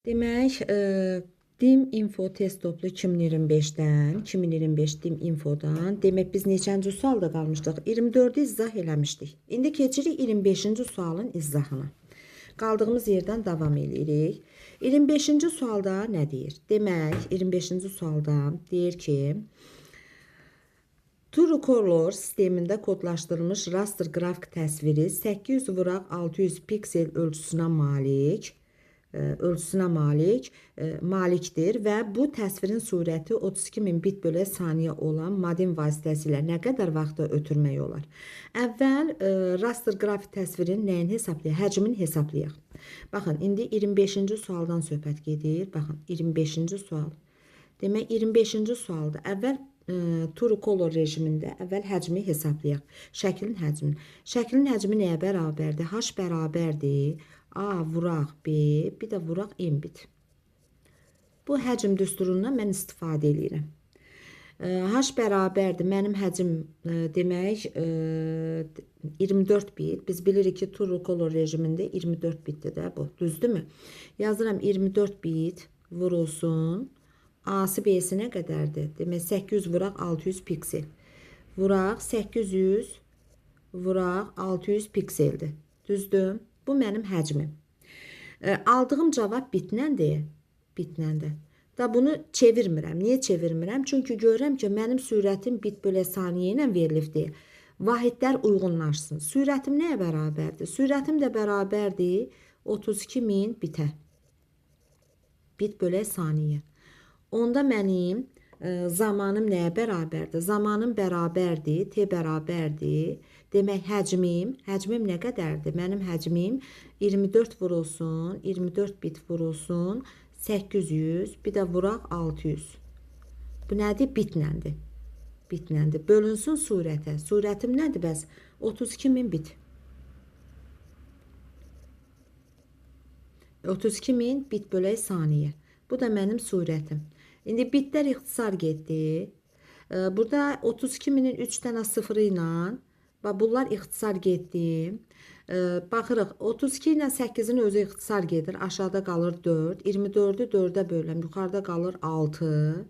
Demək, DİM Info test toplu 2025-dən, 2025 DİM Infodan. Demək, biz neçənci sualda qalmışdıq? 24-ü izah eləmişdik. İndi keçirik 25-ci sualın izahına. Qaldığımız yerdən davam eləyirik. 25-ci sualda nə deyir? Demək, 25-ci sualda deyir ki, Truecolor sistemində kodlaşdırılmış raster qrafik təsviri 800 vuraq 600 piksel ölçüsünə malik malikdir və bu təsvirin sürəti 32.000 bit bölə saniyə olan modem vasitəsilə nə qədər vaxtda ötürmək olar? Əvvəl raster qrafik təsvirin nəyini hesablayaq? Həcmini hesablayaq. Baxın, indi 25-ci sualdan söhbət gedir. Baxın, 25-ci sual. Demək, 25-ci sualda əvvəl Truecolor rejimində əvvəl həcmi hesablayaq. Şəklin həcmini. Şəklin həcmi nəyə bərabərdir? H bərabərdir A vuraq B, bir də vuraq M bit. Bu həcm düsturundan mən istifadə eləyirəm. H bərabərdir. Mənim həcm demək 24 bit. Biz bilirik ki, Truecolor rejimində 24 bitdir də bu. Düzdürmü? Yazıram 24 bit vurulsun. A-sı B-si nə qədərdir? Demək 800 vuraq 600 piksel. Vuraq 800 vuraq 600 pikseldir. Düzdür? Bu mənim həcmim. Aldığım cavab bitnəndir. Bitnəndir. Da bunu çevirmirəm. Niyə çevirmirəm? Çünki görürəm ki, mənim sürətim bit bölə saniyə ilə verilibdir. Vahidlər uyğunlaşsın. Sürətim nəyə bərabərdir? Sürətim də bərabərdir 32.000 bitə. Bit bölə saniyə. Onda mənim zamanım nəyə bərabərdir? Zamanım bərabərdir, T bərabərdir. Demək, həcmim nə qədərdir? Mənim həcmim 24 vurulsun, 24 bit vurulsun, 800, bir də vuraq 600. Bu nədir? Bitnəndir. Bitnəndir. Bölünsün surətə. Surətim nədir bəs? 32.000 bit. 32.000 bit bölək saniyə. Bu da mənim surətim. İndi bitlər ixtisar getdi. Burada 32.000-in 3 dənə sıfırı ilə bunlar ixtisar getdi. Baxırıq, 32 ilə 8-in özü ixtisar gedir. Aşağıda qalır 4. 24-ü 4-ə bölürəm. Yuxarıda qalır 6.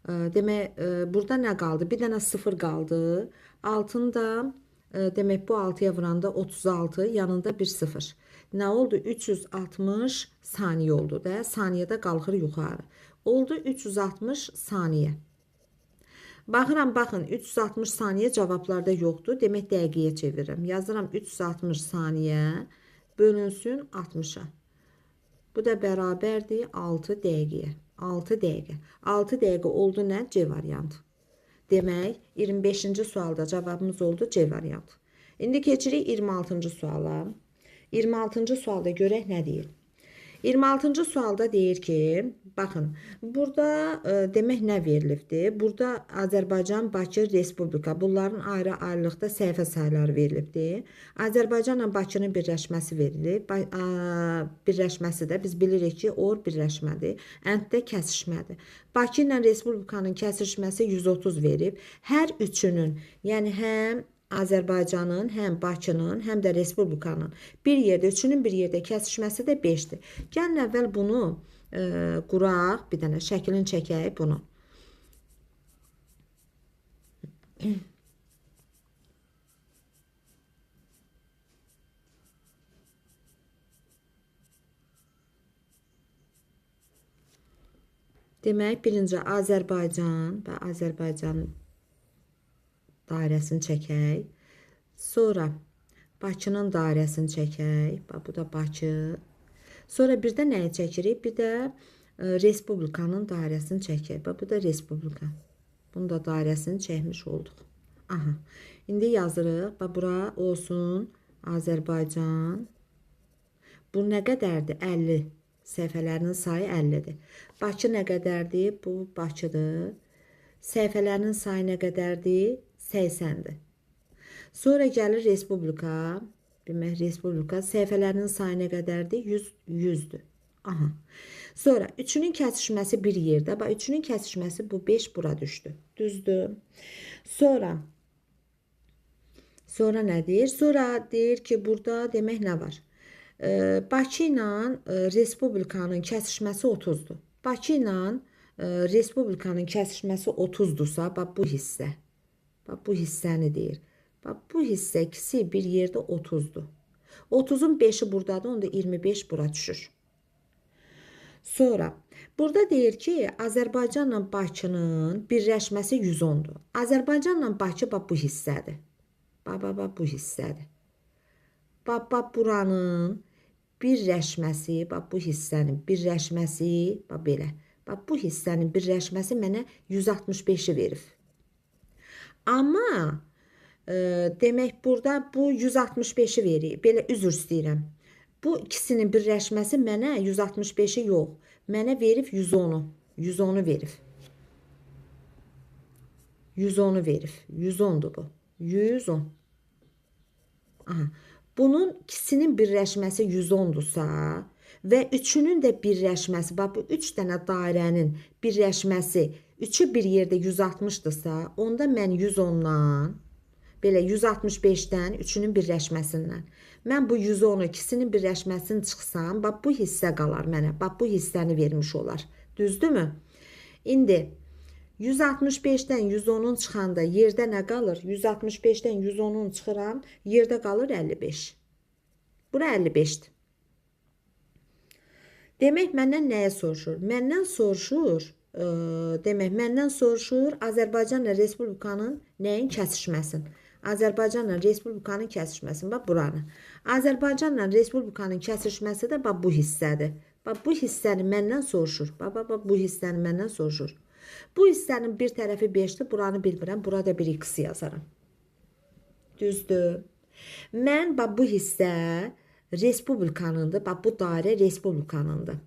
Demək, burada nə qaldı? Bir dənə 0 qaldı. 6-nı da, demək, bu 6-ya vuranda 36, yanında bir 0. Nə oldu? 360 saniyə oldu da. Saniyədə qalxır yuxarı. Oldu 360 saniyə. Baxıram, baxın, 360 saniyə cavablarda yoxdur. Demək, dəqiqəyə çevirirəm. Yazıram 360 saniyə bölünsün 60-a. Bu da bərabərdir 6 dəqiqəyə. 6 dəqiqə. 6 dəqiqə oldu nə? C variantı. Demək, 25-ci sualda cavabımız oldu C variantı. İndi keçirik 26-cı suala. 26-cı sualda görək nə deyir? 26-cı sualda deyir ki, baxın, burada demək nə verilibdir? Burada Azərbaycan, Bakı, Respublika, bunların ayrı-ayrılıqda səhifə sayları verilibdir. Azərbaycanla Bakının birləşməsi verilib. Birləşməsi də biz bilirik ki, or birləşmədir, ənddə kəsişmədir. Bakı ilə Respublikanın kəsişməsi 130 verib. Hər üçünün, yəni həm Azərbaycanın, həm Bakının, həm də Respublikanın bir yerdə, üçünün bir yerdə kəsişməsi də 5-dir. Gəlin əvvəl bunu quraq, bir dənə şəklini çəkək bunu. Demək, birinci Azərbaycan və Azərbaycan dairəsini çəkək. Sonra Bakının dairəsini çəkək. Bax, bu da Bakı. Sonra bir də nəyi çəkirik? Bir də Respublikanın dairəsini çəkək. Bax, bu da Respublika. Bunu da dairəsini çəkmiş olduq. Aha. İndi yazırıq. Bax, bura olsun Azərbaycan. Bu nə qədərdir? 50. Səhifələrinin sayı 50-dir. Bakı nə qədərdir? Bu Bakıdır. Səhifələrinin sayı nə qədərdir? 80-dir. Sonra gəlir Respublika. Demək, Respublika səhifələrinin sayı nə qədərdir? 100-dür. Aha. Sonra üçünün kəsişməsi bir yerdə. Bax, üçünün kəsişməsi bu 5 bura düşdü. Düzdür. Sonra nə deyir? Sonra deyir ki, burada demək nə var? Bakı ilə Respublikanın kəsişməsi 30-dur. Bakı ilə Respublikanın kəsişməsi 30-dursa, bax bu hissə. Bax bu hissəni deyir. Bax bu hissə ikisi bir yerdə 30-dur. 30-un 5-i buradadır, onda 25 bura düşür. Sonra burada deyir ki, Azərbaycanla Bakının birləşməsi 110-dur. Azərbaycanla Bakı bax bu hissədir. Bax, bax, bax bu hissədir. Bax, bax buranın birləşməsi, bax bu hissənin birləşməsi, bax belə. Bax bu hissənin birləşməsi mənə 165-i verib. Amma demək burada bu 165-i verir. Belə üzr istəyirəm. Bu ikisinin birləşməsi mənə 165-i yox. Mənə verib 110-u. 110-u verib. 110-u verib. 110-dur bu. 110. Aha. Bunun ikisinin birləşməsi 110-dursa və üçünün də birləşməsi, bax bu 3 dənə dairənin birləşməsi, üçü bir yerdə 160-dırsa, onda mən 110-dan, belə 165-dən üçünün birləşməsindən, mən bu 110-u ikisinin birləşməsini çıxsam, bax bu hissə qalar mənə, bax bu hissəni vermiş olar. Düzdürmü? İndi 165-dən 110-un çıxanda yerdə nə qalır? 165-dən 110-un çıxıram, yerdə qalır 55. Bura 55-dir. Demək, məndən nəyə soruşur? Məndən soruşur, demək, məndən soruşur Azərbaycanla Respublikanın nəyin kəsişməsin? Azərbaycanla Respublikanın kəsişməsin, bax buranı. Azərbaycanla Respublikanın kəsişməsi də bax bu hissədir. Bax bu hissəni məndən soruşur. Bax, bax, bax bu hissəni məndən soruşur. Bu hissənin bir tərəfi 5-dir, buranı bilmirəm, burada bir x yazaram. Düzdür. Mən bax bu hissə Respublikanındır, bax bu dairə Respublikanındır.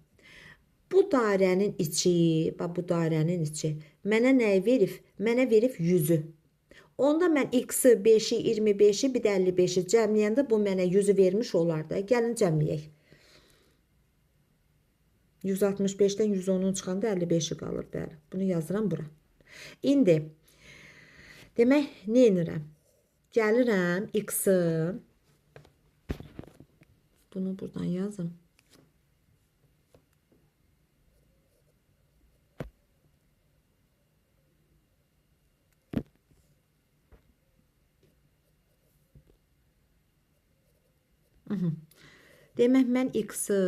Bu dairənin içi, bax bu dairənin içi mənə nəyi verib? Mənə verib 100-ü. Onda mən x-i, 5-i, 25-i, bir də 55-i cəmləyəndə bu mənə 100-ü vermiş olardı. Gəlin cəmləyək. 165-dən 110-un çıxanda 55-i qalır, bəli. Bunu yazıram bura. İndi, demək, nə edirəm? Gəlirəm x-i, bunu buradan yazım. Demək, mən x-i,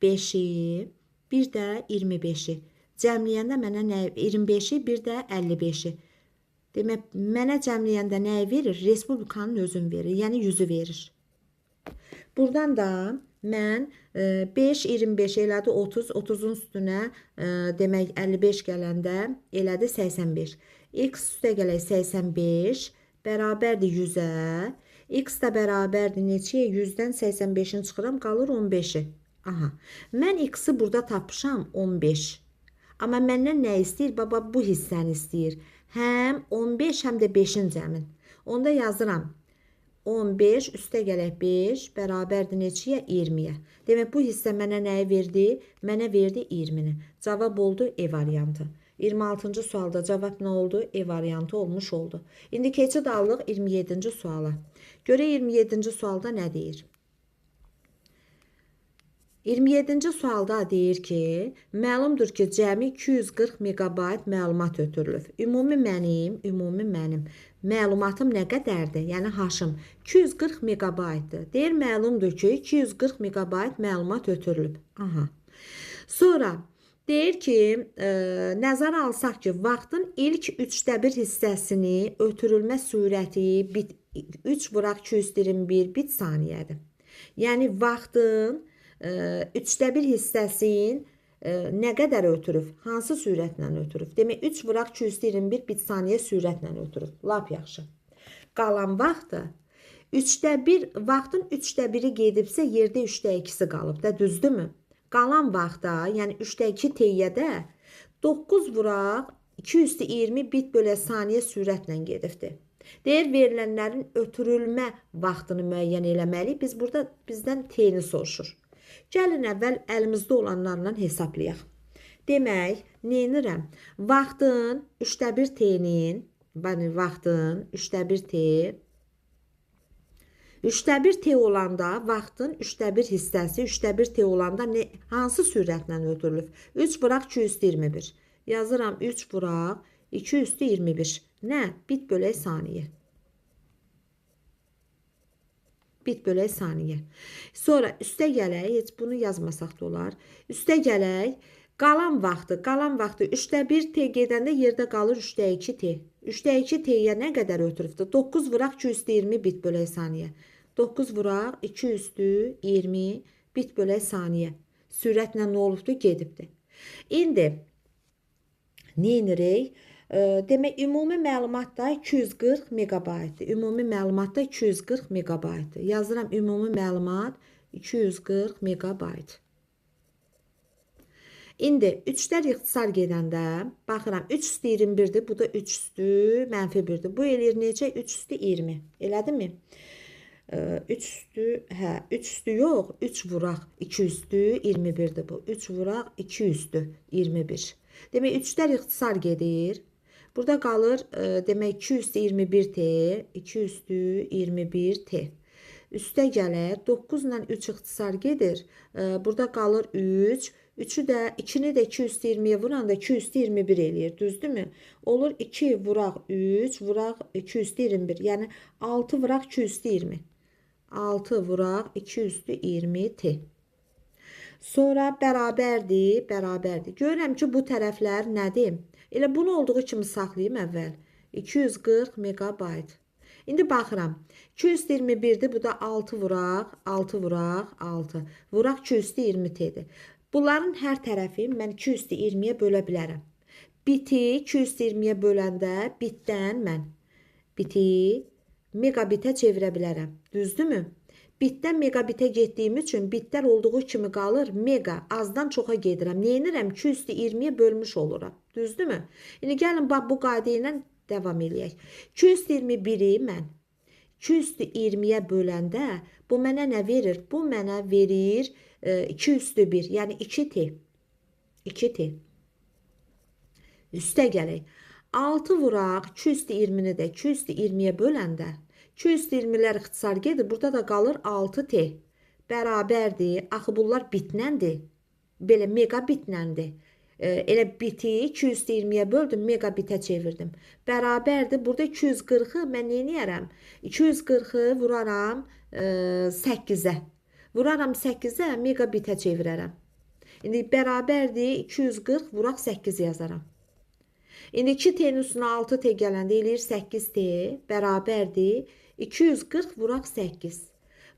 5-i, bir də 25-i. Cəmləyəndə mənə nə, 25-i, bir də 55-i. Demək, mənə cəmləyəndə nəyi verir? Respublikanın özünü verir, yəni 100-ü verir. Buradan da mən 5, 25 elədi 30, 30-un üstünə demək 55 gələndə elədi 85. X üstə gələk 85 bərabərdir 100-ə. X də bərabərdir neçəyə? 100-dən 85-ini çıxıram, qalır 15-i. Aha. Mən x-i burada tapmışam 15. Amma məndən nə istəyir? Baba bu hissəni istəyir. Həm 15, həm də 5-in cəmin. Onda yazıram. 15 üstə gələk 5 bərabərdir neçəyə? 20-yə. Demək bu hissə mənə nəyi verdi? Mənə verdi 20-ni. Cavab oldu E variantı. 26-cı sualda cavab nə oldu? E variantı olmuş oldu. İndi keçid alıq 27-ci suala. Görək 27-ci sualda nə deyir? 27-ci sualda deyir ki, məlumdur ki, cəmi 240 megabayt məlumat ötürülüb. Ümumi mənim məlumatım nə qədərdir? Yəni haşım 240 megabaytdır. Deyir, məlumdur ki, 240 megabayt məlumat ötürülüb. Aha. Sonra deyir ki, nəzərə alsaq ki, vaxtın ilk 1/3 hissəsini ötürülmə sürəti 3 vuraq 221 bit saniyədir. Yəni vaxtın 1/3 hissəsini nə qədər ötürüb? Hansı sürətlə ötürüb? Demək, 3 vuraq 221 bit saniyə sürətlə ötürüb. Lap yaxşı. Qalan vaxtı 1/3 vaxtın 1/3-i gedibsə, yerdə 2/3-si qalıb da, düzdürmü? Qalan vaxtda, yəni 2/3 T-yə 9 vuraq 220 bit bölə saniyə sürətlə gedibdir. Deyir, verilənlərin ötürülmə vaxtını müəyyən eləməliyik. Biz burada bizdən T-ni soruşur. Gəlin əvvəl əlimizdə olanlarla hesablayaq. Demək, neynirəm? Vaxtın 1/3 T-nin, yəni vaxtın 1/3 T 3də 1 T olanda vaxtın 3də 1 hissəsi 3də 1 T olanda hansı sürətlə ötürülüb? 3 vuraq 2 üstü 21. Yazıram 3 vuraq 2 üstü 21. Nə? Bit bölək saniyə. Bit bölək saniyə. Sonra üstə gələk, heç bunu yazmasaq da olar. Üstə gələk, qalan vaxtı 3də 1 T gedəndə yerdə qalır 3də 2 T. 3də 2 T-yə nə qədər ötürübdür? 9 vuraq 2 üstü 20 bit bölək saniyə. 9 vuraq 2 üstü 20 bit bölək saniyə. Sürətlə nə olubdur? Gedibdir. İndi nə edirik? Demək, ümumi məlumat da 240 megabaytdır. Ümumi məlumat da 240 megabaytdır. Yazıram ümumi məlumat 240 megabayt. İndi 3-lər ixtisar gedəndə, baxıram 3 üstü 21-dir, bu da 3 üstü mənfi 1-dir. Bu eləyir necə? 3 üstü 20. Elədimi? 3 üstü, hə, 3 üstü yox, 3 vuraq 2 üstü 21-dir bu. 3 vuraq 2 üstü 21. Demək, 3-lər ixtisar gedir. Burada qalır, demək, 2 üstü 21 T, 2 üstü 21 T. Üstə gəlir, 9 ilə 3 ixtisar gedir. Burada qalır 3. 3-ü də, 2-ni də 2 üstü 20-yə vuranda 2 üstü 21 eləyir. Düzdürmü? Olur 2 vuraq 3, vuraq 2 üstü 21. Yəni 6 vuraq 2 üstü 20. 6 vuraq 2 üstü 20 T. Sonra bərabərdir, bərabərdir. Görürəm ki, bu tərəflər nədir? Elə bunu olduğu kimi saxlayayım əvvəl. 240 megabayt. İndi baxıram. 221-dir, bu da 6 vuraq, 6 vuraq, 6. Vuraq 2 üstü 20 T-dir. Bunların hər tərəfi mən 2 üstü 20-yə bölə bilərəm. Biti 2 üstü 20-yə böləndə bitdən mən biti megabitə çevirə bilərəm. Düzdürmü? Bitdən megabitə getdiyim üçün bitlər olduğu kimi qalır. Mega azdan çoxa gedirəm. Neynirəm? 2 üstü 20-yə bölmüş oluram. Düzdürmü? İndi gəlin bax bu qayda ilə davam eləyək. 2 üstü 21-i mən 2 üstü 20-yə böləndə bu mənə nə verir? Bu mənə verir 2 üstü 1, yəni 2T. 2T. Üstə gələk. 6 vuraq 2 üstü 20-ni də 2 üstü 20-yə böləndə 2 üstü 20-lər ixtisar gedir. Burada da qalır 6T. Bərabərdir. Axı bunlar bitnəndir. Belə megabitnəndir. Elə biti 2 üstü 20-yə böldüm, megabitə çevirdim. Bərabərdir. Burada 240-ı mən neyniyərəm? 240-ı vuraram 8-ə. Vuraram 8-ə, megabitə çevirərəm. İndi bərabərdir. 240 vuraq 8 yazaram. İndi 2T-nin üstünə 6T gələndə eləyir 8T bərabərdir. 240 vuraq 8.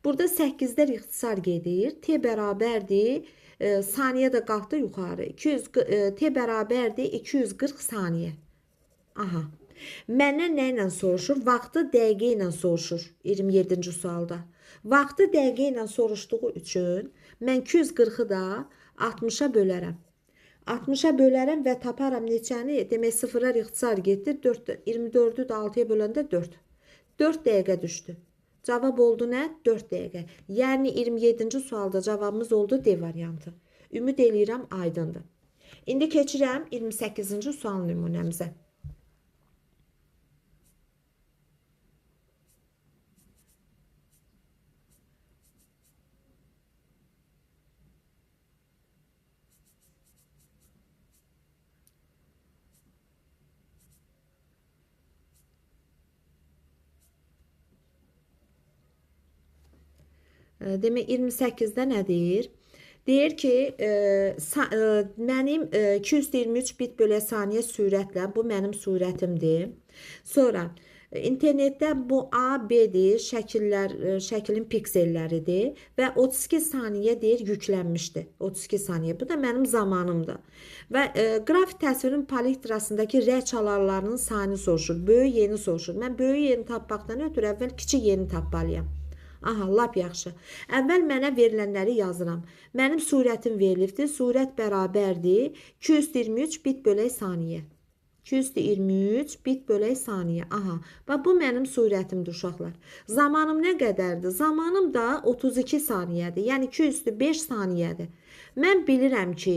Burada 8-lər ixtisar gedir. T bərabərdir. Saniyə də qalxdı yuxarı. T bərabərdir 240 saniyə. Aha. Məndən nə ilə soruşur? Vaxtı dəqiqə ilə soruşur 27-ci sualda. Vaxtı dəqiqə ilə soruşduğu üçün mən 240-ı da 60-a bölərəm. 60-a bölərəm və taparam neçəni? Demək, sıfırlar ixtisar getdi. 24-ü də 6-ya böləndə 4. 4 dəqiqə düşdü. Cavab oldu nə? 4 dəqiqə. Yəni 27-ci sualda cavabımız oldu D variantı. Ümid eləyirəm aydındır. İndi keçirəm 28-ci sual nümunəmizə. Demək, 28-də nə deyir? Deyir ki, mənim 223 bit bölə saniyə sürətlə, bu mənim sürətimdir. Sonra, internetdə bu A, B-dir, şəklin pikselləridir və 32 saniyə deyir yüklənmişdir. 32 saniyə, bu da mənim zamanımdır. Və qrafik təsvirin palitrasındakı rəng çalarlarının sayını soruşur, böyük yeni soruşur. Mən böyük yeni tapmaqdan ötürü əvvəl kiçik yeni tapmalıyam. Aha, lap yaxşı. Əvvəl mənə verilənləri yazıram. Mənim surətim verilibdir. Surət bərabərdir. 223 bit bölək saniyə. 223 bit bölək saniyə. Aha, bax bu mənim surətimdir uşaqlar. Zamanım nə qədərdir? Zamanım da 32 saniyədir. Yəni 2 üstü 5 saniyədir. Mən bilirəm ki,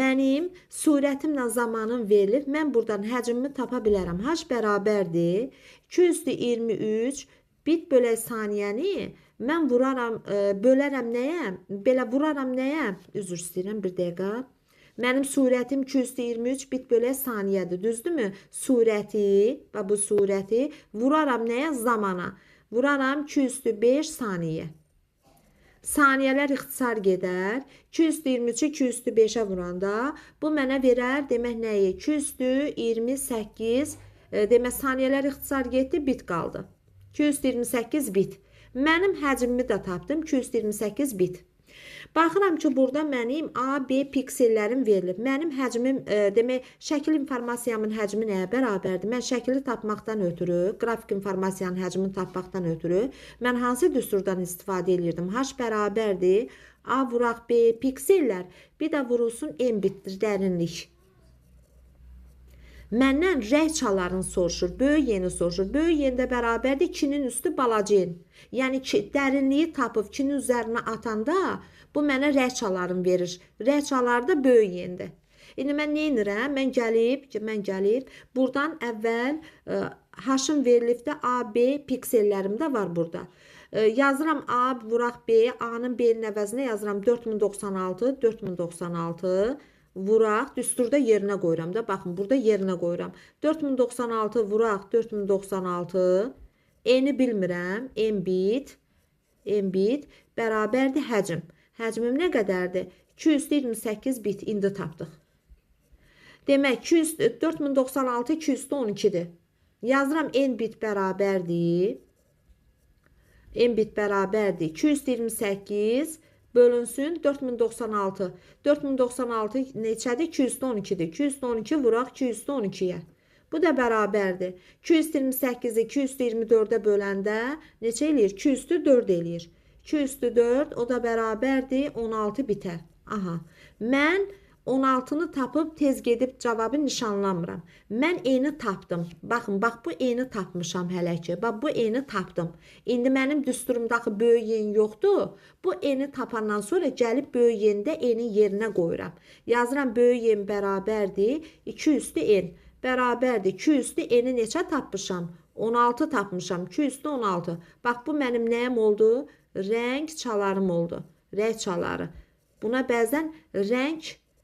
mənim surətimlə zamanım verilib. Mən buradan həcmimi tapa bilərəm. H bərabərdir. 2 üstü 23 Bit bölək saniyəni mən vuraram, bölərəm nəyə? Belə vuraram nəyə? Üzr istəyirəm bir dəqiqə. Mənim surətim 223 bit bölək saniyədir, düzdürmü? Surəti, bax bu surəti vuraram nəyə? Zamana. Vuraram 205 saniyə. Saniyələr ixtisar gedər. 223-ü 205-ə vuranda bu mənə verər, demək nəyi? 228, demək saniyələr ixtisar getdi, bit qaldı. 228 bit. Mənim həcmimi də tapdım, 228 bit. Baxıram ki, burada mənim A, B piksellərim verilib. Mənim həcmim, demək, şəkil informasiyamın həcmi nəyə bərabərdir? Mən şəkili tapmaqdan ötürü, qrafik informasiyanın həcmini tapmaqdan ötürü mən hansı düsturdan istifadə edirdim? H bərabərdir A vuraq B piksellər, bir də vurulsun M bitdir dərinlik. Məndən rəng çalarını soruşur, böyük yeni soruşur. Böyük yeni də bərabərdir 2-nin üstü balaca en. Yəni ki, dərinliyi tapıb 2-nin üzərinə atanda bu mənə rəng çalarını verir. Rəng çaları da böyük yendir. İndi mən nə edirəm? Mən gəlib buradan əvvəl H-ın verilibdə A, B piksellərim də var burada. Yazıram A vuraq B, A-nın B-nin əvəzinə yazıram 4096, 4096. Vuraq, düsturda yerinə qoyuram da. Baxın, burada yerinə qoyuram. 4096 vuraq, 4096. N-i bilmirəm. M bit bərabərdir həcm. Həcmim nə qədərdir? 228 bit indi tapdıq. Demək, 4096 212-dir. Yazıram N bit bərabərdir. N bit bərabərdir. 228 bölünsün 4096. 4096 neçədir? 212-dir. 212 vuraq 212-yə. Bu da bərabərdir. 228-i 224-ə böləndə neçə eləyir? 204 eləyir. 204 o da bərabərdir 16 bitə. Aha. Mən 16-nı tapıb tez gedib cavabı nişanlamıram. Mən N-i tapdım. Baxın, bax bu N-i tapmışam hələ ki. Bax bu N-i tapdım. İndi mənim düsturumda axı böyük N yoxdur. Bu N-i tapandan sonra gəlib böyük N-də N-in yerinə qoyuram. Yazıram böyük N bərabərdir 2 üstü N. Bərabərdir 2 üstü N-i neçə tapmışam? 16 tapmışam. 2 üstü 16. Bax bu mənim nəyim oldu? Rəng çalarım oldu. Rəng çaları. Buna bəzən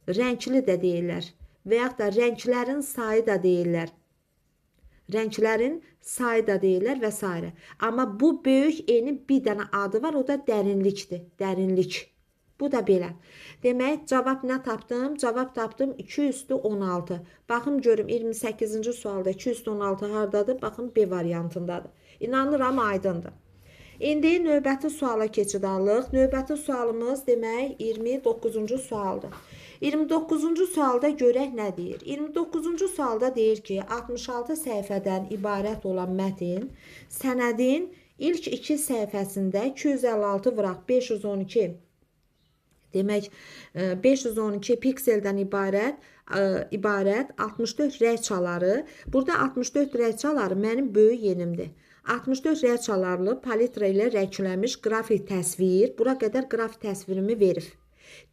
rəngli də deyirlər və yaxud da rənglərin sayı da deyirlər. Rənglərin sayı da deyirlər və s. Amma bu böyük N-in bir dənə adı var, o da dərinlikdir. Dərinlik. Bu da belə. Demək, cavab nə tapdım? Cavab tapdım 2 üstü 16. Baxım görüm 28-ci sualda 2 üstü 16 hardadır? Baxın B variantındadır. İnanıram aydındır. İndi növbəti suala keçid alıq. Növbəti sualımız demək 29-cu sualdır. 29-cu sualda görək nə deyir? 29-cu sualda deyir ki, 66 səhifədən ibarət olan mətin sənədin ilk 2 səhifəsində 256 vuraq 512, demək 512 pikseldən ibarət 64 rəng çaları. Burada 64 rəng çaları mənim böyük yenimdir. 64 rəng çalarlı palitra ilə rənglənmiş qrafik təsvir, bura qədər qrafik təsvirimi verib.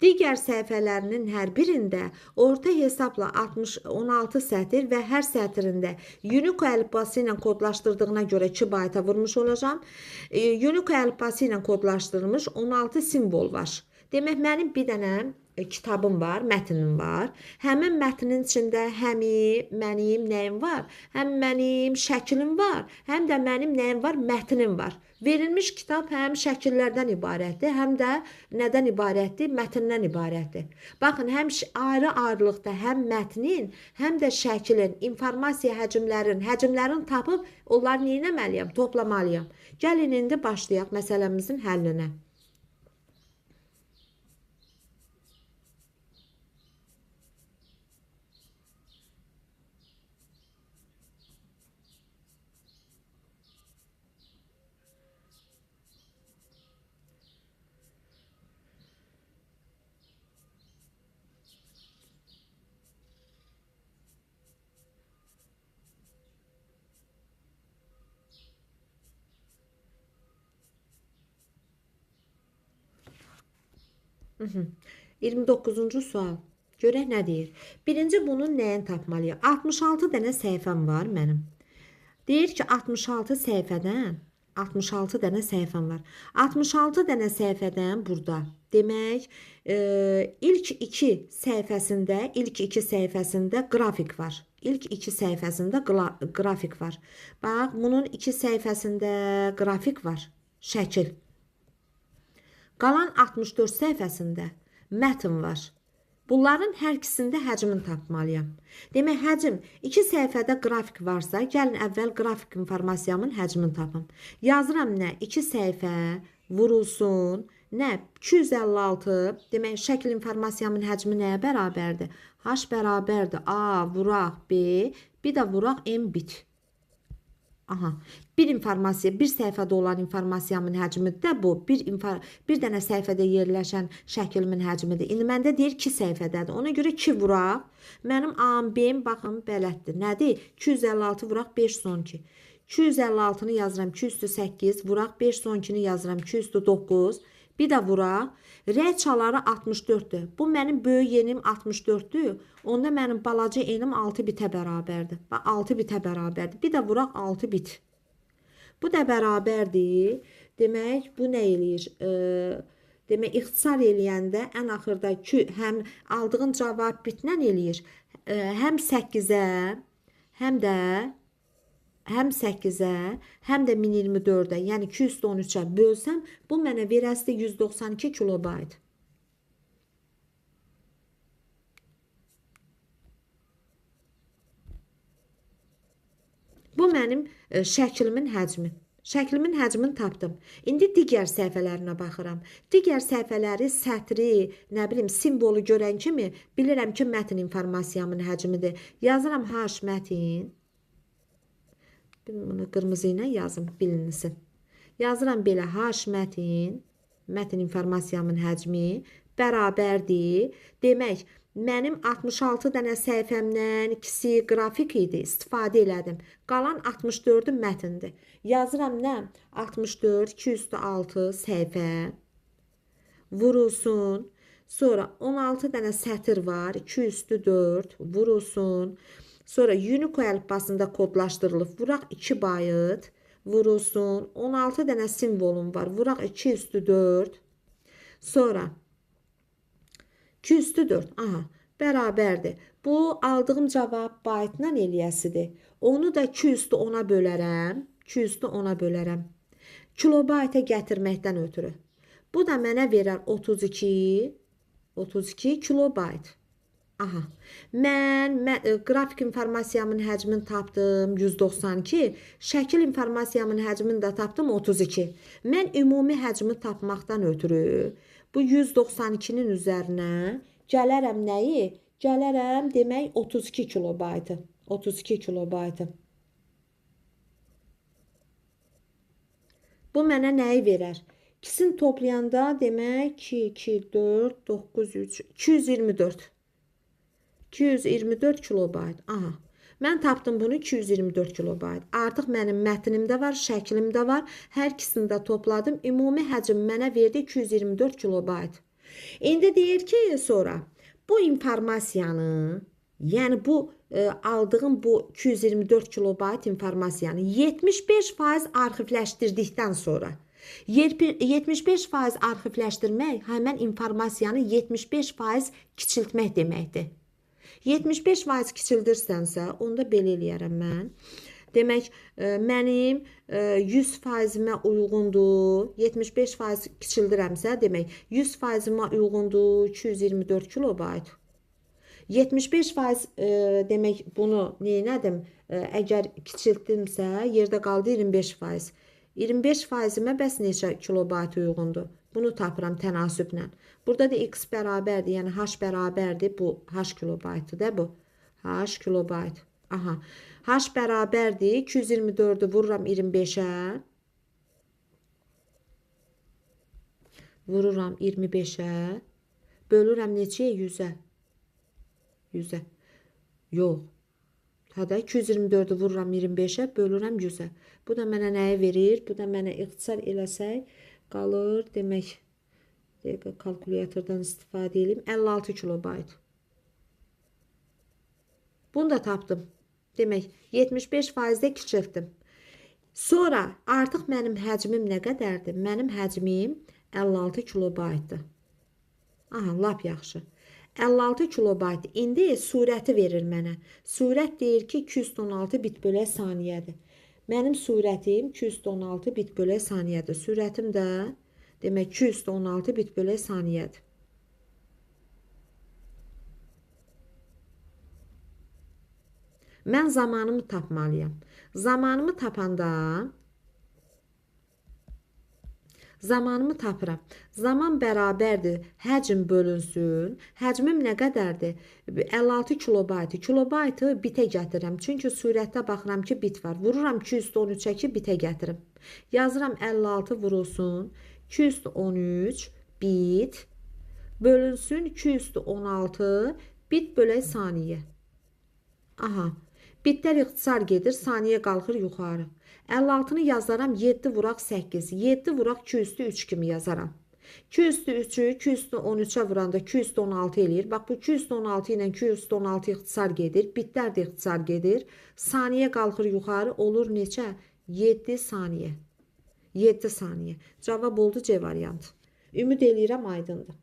Digər səhifələrinin hər birində orta hesabla 16 sətir və hər sətirində Unicode əlifbası ilə kodlaşdırdığına görə 2 bayta vurmuş olacağam. Unicode əlifbası ilə kodlaşdırılmış 16 simvol var. Demək, mənim bir dənə kitabım var, mətnim var. Həmin mətnin içində həm mənim nəyim var, həm mənim şəklim var, həm də mənim nəyim var, mətnim var. Verilmiş kitab həm şəkillərdən ibarətdir, həm də nədən ibarətdir? Mətndən ibarətdir. Baxın, həm ayrı-ayrılıqda həm mətnin, həm də şəklin, informasiya həcmlərin tapıb onları nə etməliyəm? Toplamalıyam. Gəlin indi başlayaq məsələmizin həllinə. 29-cu sual. Görək nə deyir. Birinci bunun nəyini tapmalıyıq? 66 dənə səhifəm var mənim. Deyir ki, 66 səhifədən 66 dənə səhifəm var. 66 dənə səhifədən burada. Demək, ilk iki səhifəsində, qrafik var. İlk iki səhifəsində qrafik var. Bax, bunun iki səhifəsində qrafik var. Şəkil. Qalan 64 səhifəsində mətn var. Bunların hər ikisində həcmini tapmalıyam. Demək, həcm iki səhifədə qrafik varsa, gəlin əvvəl qrafik informasiyamın həcmini tapım. Yazıram nə? 2 səhifə vurulsun. Nə? 256. Demək, şəkil informasiyamın həcmi nəyə bərabərdir? H bərabərdir A vuraq B, bir də vuraq M bit. Aha, bir informasiya, bir səhifədə olan informasiyamın həcmidir də bu. Bir dənə səhifədə yerləşən şəkilimin həcmidir. İndi məndə deyir 2 səhifədədir. Ona görə 2 vuraq. Mənim A-m, B-m, baxın, bələddir. Nədir? 256 vuraq 512. 256-nı yazıram 2 üstü 8, vuraq 512-ni yazıram 2 üstü 9. Bir də vuraq. Rəy çaları 64-dür. Bu mənim böyük enim 64-dür. Onda mənim balaca enim 6 bitə bərabərdir. Bax, 6 bitə bərabərdir. Bir də vuraq 6 bit. Bu da bərabərdir. Demək, bu nə eləyir? Demək, ixtisar eləyəndə ən axırda həm aldığın cavab bitlə eləyir. Həm 8-ə, həm də 8-ə, həm də 1024-ə, yəni 213-ə bölsəm, bu mənə verəsi 192 kilobayt. Bu mənim şəkilimin həcmi. Şəklimin həcmini tapdım. İndi digər səhifələrinə baxıram. Digər səhifələri, sətri, nə bilim, simvolu görən kimi bilirəm ki, mətn informasiyamın həcmidir. Yazıram H mətn. Bunu qırmızı ilə yazım, bilinsin. Yazıram belə H mətn, mətn informasiyamın həcmi bərabərdir. Demək, mənim 66 dənə səhifəmdən ikisi qrafik idi, istifadə elədim. Qalan 64-ü mətndir. Yazıram nə? 64, 2 üstü 6 səhifə vurulsun. Sonra 16 dənə sətir var, 2 üstü 4 vurulsun. Sonra Unicode əlifbasında kodlaşdırılıb. Vuraq 2 bayt vurulsun. 16 dənə simvolum var. Vuraq 2 üstü 4. Sonra 2 üstü 4. Aha, bərabərdir. Bu aldığım cavab baytla eləyəsidir. Onu da 2 üstü 10-a bölərəm. 2 üstü 10-a bölərəm. Kilobayta gətirməkdən ötürü. Bu da mənə verər 32 kilobayt. Aha, mən qrafik informasiyamın həcmini tapdım 192, şəkil informasiyamın həcmini də tapdım 32. Mən ümumi həcmi tapmaqdan ötürü bu 192-nin üzərinə gələrəm nəyi? Gələrəm demək 32 kilobaytı. 32 kilobaytı. Bu mənə nəyi verər? İkisini toplayanda demək 2, 2, 4, 9, 3, 224. 224 kilobayt. Aha. Mən tapdım bunu 224 kilobayt. Artıq mənim mətnim də var, şəklim də var. Hər ikisini də topladım. Ümumi həcm mənə verdi 224 kilobayt. İndi deyir ki, sonra bu informasiyanı, yəni bu aldığım bu 224 kilobayt informasiyanı 75% arxivləşdirdikdən sonra 75% arxivləşdirmək həmən informasiyanı 75% kiçiltmək deməkdir. 75% kiçildirsənsə, onda belə eləyərəm mən. Demək, mənim 100%-imə uyğundur. 75% kiçildirəmsə, demək, 100%-imə uyğundur 224 kilobayt. 75% demək, bunu neynədim? Əgər kiçiltdimsə, yerdə qaldı 25%. 25%-imə bəs neçə kilobayt uyğundur? Bunu tapıram tənasüblə. Burada da x bərabərdir, yəni h bərabərdir. Bu h kilobaytdır da bu. H kilobayt. Aha. H bərabərdir. 224-ü vururam 25-ə. Vururam 25-ə. Bölürəm neçəyə? 100-ə. 100-ə. Yox. Hə də 224-ü vururam 25-ə, bölürəm 100-ə. Bu da mənə nəyi verir? Bu da mənə ixtisar eləsək qalır, demək, kalkulyatordan istifadə edeyim, 56 kilobayt. Bunu da tapdım. Demək, 75%-də kiçiltdim. Sonra artıq mənim həcmim nə qədərdir? Mənim həcmim 56 kilobaytdır. Aha, lap yaxşı. 56 kilobayt. İndi sürəti verir mənə. Sürət deyir ki, 216 bit bölək saniyədir. Mənim sürətim 216 bit bölək saniyədir. Sürətim də demək 216 bit bölək saniyədir. Mən zamanımı tapmalıyam. Zamanımı tapanda zamanımı tapıram. Zaman bərabərdir. Həcm bölünsün. Həcmim nə qədərdir? 56 kilobaytı. Kilobaytı bitə gətirirəm. Çünki sürətdə baxıram ki, bit var. Vururam 213-ə ki, bitə gətirim. Yazıram 56 vurulsun. 213 bit bölünsün 216 bit bölək saniyə. Aha. Bitlər ixtisar gedir, saniyə qalxır yuxarı. 56-nı yazaram, 7 vuraq 8, 7 vuraq 2 üstü 3 kimi yazaram. 2 üstü 3-ü 2 üstü 13-ə vuranda 2 üstü 16 eləyir. Bax, bu 2 üstü 16 ilə 2 üstü 16 ixtisar gedir, bitlər də ixtisar gedir. Saniyə qalxır yuxarı, olur neçə? 7 saniyə. 7 saniyə. Cavab oldu C variantı. Ümid eləyirəm, aydındır.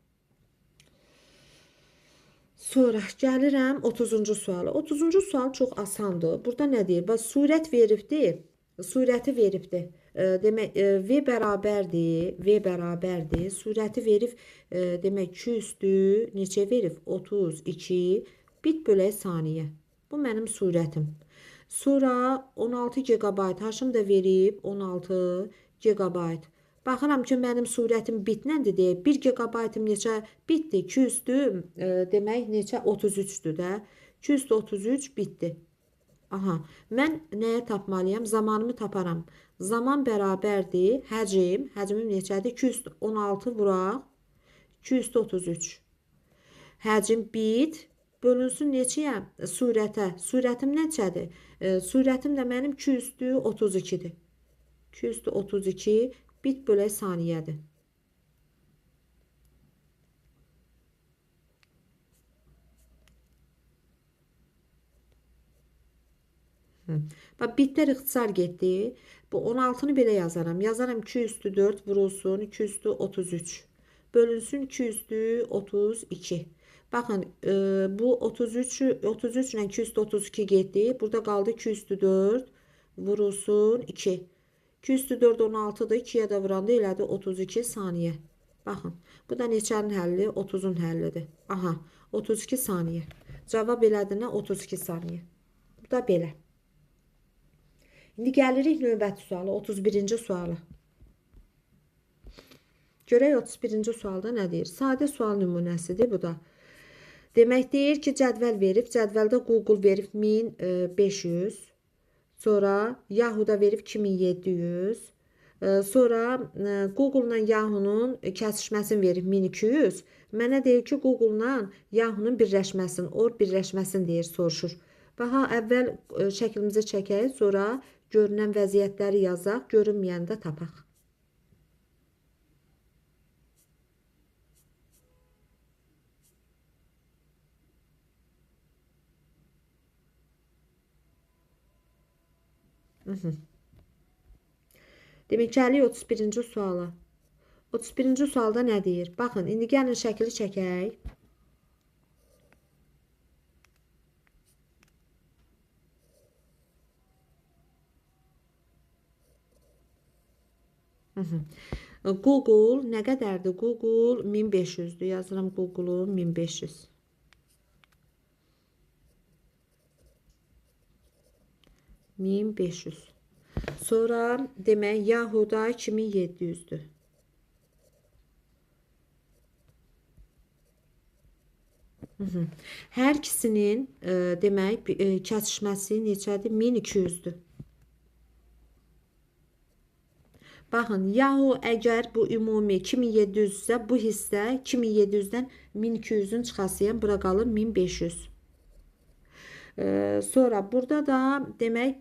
Sonra gəlirəm 30-cu suala. 30-cu sual çox asandır. Burada nə deyir? Bax, sürət veribdir. Sürəti veribdir. Demək, V bərabərdir. V bərabərdir. Sürəti verib, demək, 2 üstü neçə verib? 32 bit bölək saniyə. Bu mənim sürətim. Sonra 16 gigabayt. Haşım da verib 16 gigabayt. Baxıram ki, mənim sürətim bitnəndir deyə 1 gigabaytım neçə bitdi? 2 üstü, demək, neçə? 33-dür də. 2 üstü 33 bitdi. Aha, mən nəyə tapmalıyam? Zamanımı taparam. Zaman bərabərdir. Həcm, həcmim neçədir? 2 üstü 16 vuraq. 2 üstü 33. Həcm bit bölünsün neçəyə? Sürətə. Sürətim neçədir? Sürətim də mənim 2 üstü 32-dir. 2 üstü 32 bit bölək saniyədir. Bax, bitlər ixtisar getdi. Bu 16-nı belə yazaram. Yazaram 2 üstü 4 vurulsun 2 üstü 33. Bölünsün 2 üstü 32. Baxın, bu 33 ilə 2 üstü 32 getdi. Burada qaldı 2 üstü 4 vurulsun 2. 2 üstü 4 16-dır. 2-yə də vuranda elədi 32 saniyə. Baxın, bu da neçənin həlli? 30-un həllidir. Aha, 32 saniyə. Cavab elədi nə? 32 saniyə. Bu da belə. İndi gəlirik növbəti suala, 31-ci suala. Görək 31-ci sualda nə deyir? Sadə sual nümunəsidir bu da. Demək, deyir ki, cədvəl verib. Cədvəldə Google verib 1500. Sonra Yahoo-da verib 2700. Sonra Google-la Yahoo-nun kəsişməsini verib 1200. Mənə deyir ki, Google-la Yahoo-nun birləşməsini, or birləşməsini deyir, soruşur. Baha, əvvəl şəklimizi çəkək, sonra görünən vəziyyətləri yazaq, görünməyəni də tapaq. Demək, gəlirik 31-ci suala. 31-ci sualda nə deyir? Baxın, indi gəlin şəkli çəkək. Google nə qədərdir? Google 1500-dür. Yazıram Google-u 1500. 1500. Sonra demək Yahoo-da 2700-dür. Hər ikisinin demək kəsişməsi neçədir? 1200-dür. Baxın, Yahoo əgər bu ümumi 2700-də bu hissə 2700-dən 1200-ün çıxasıyam, bura qalır 1500. Sonra burada da demək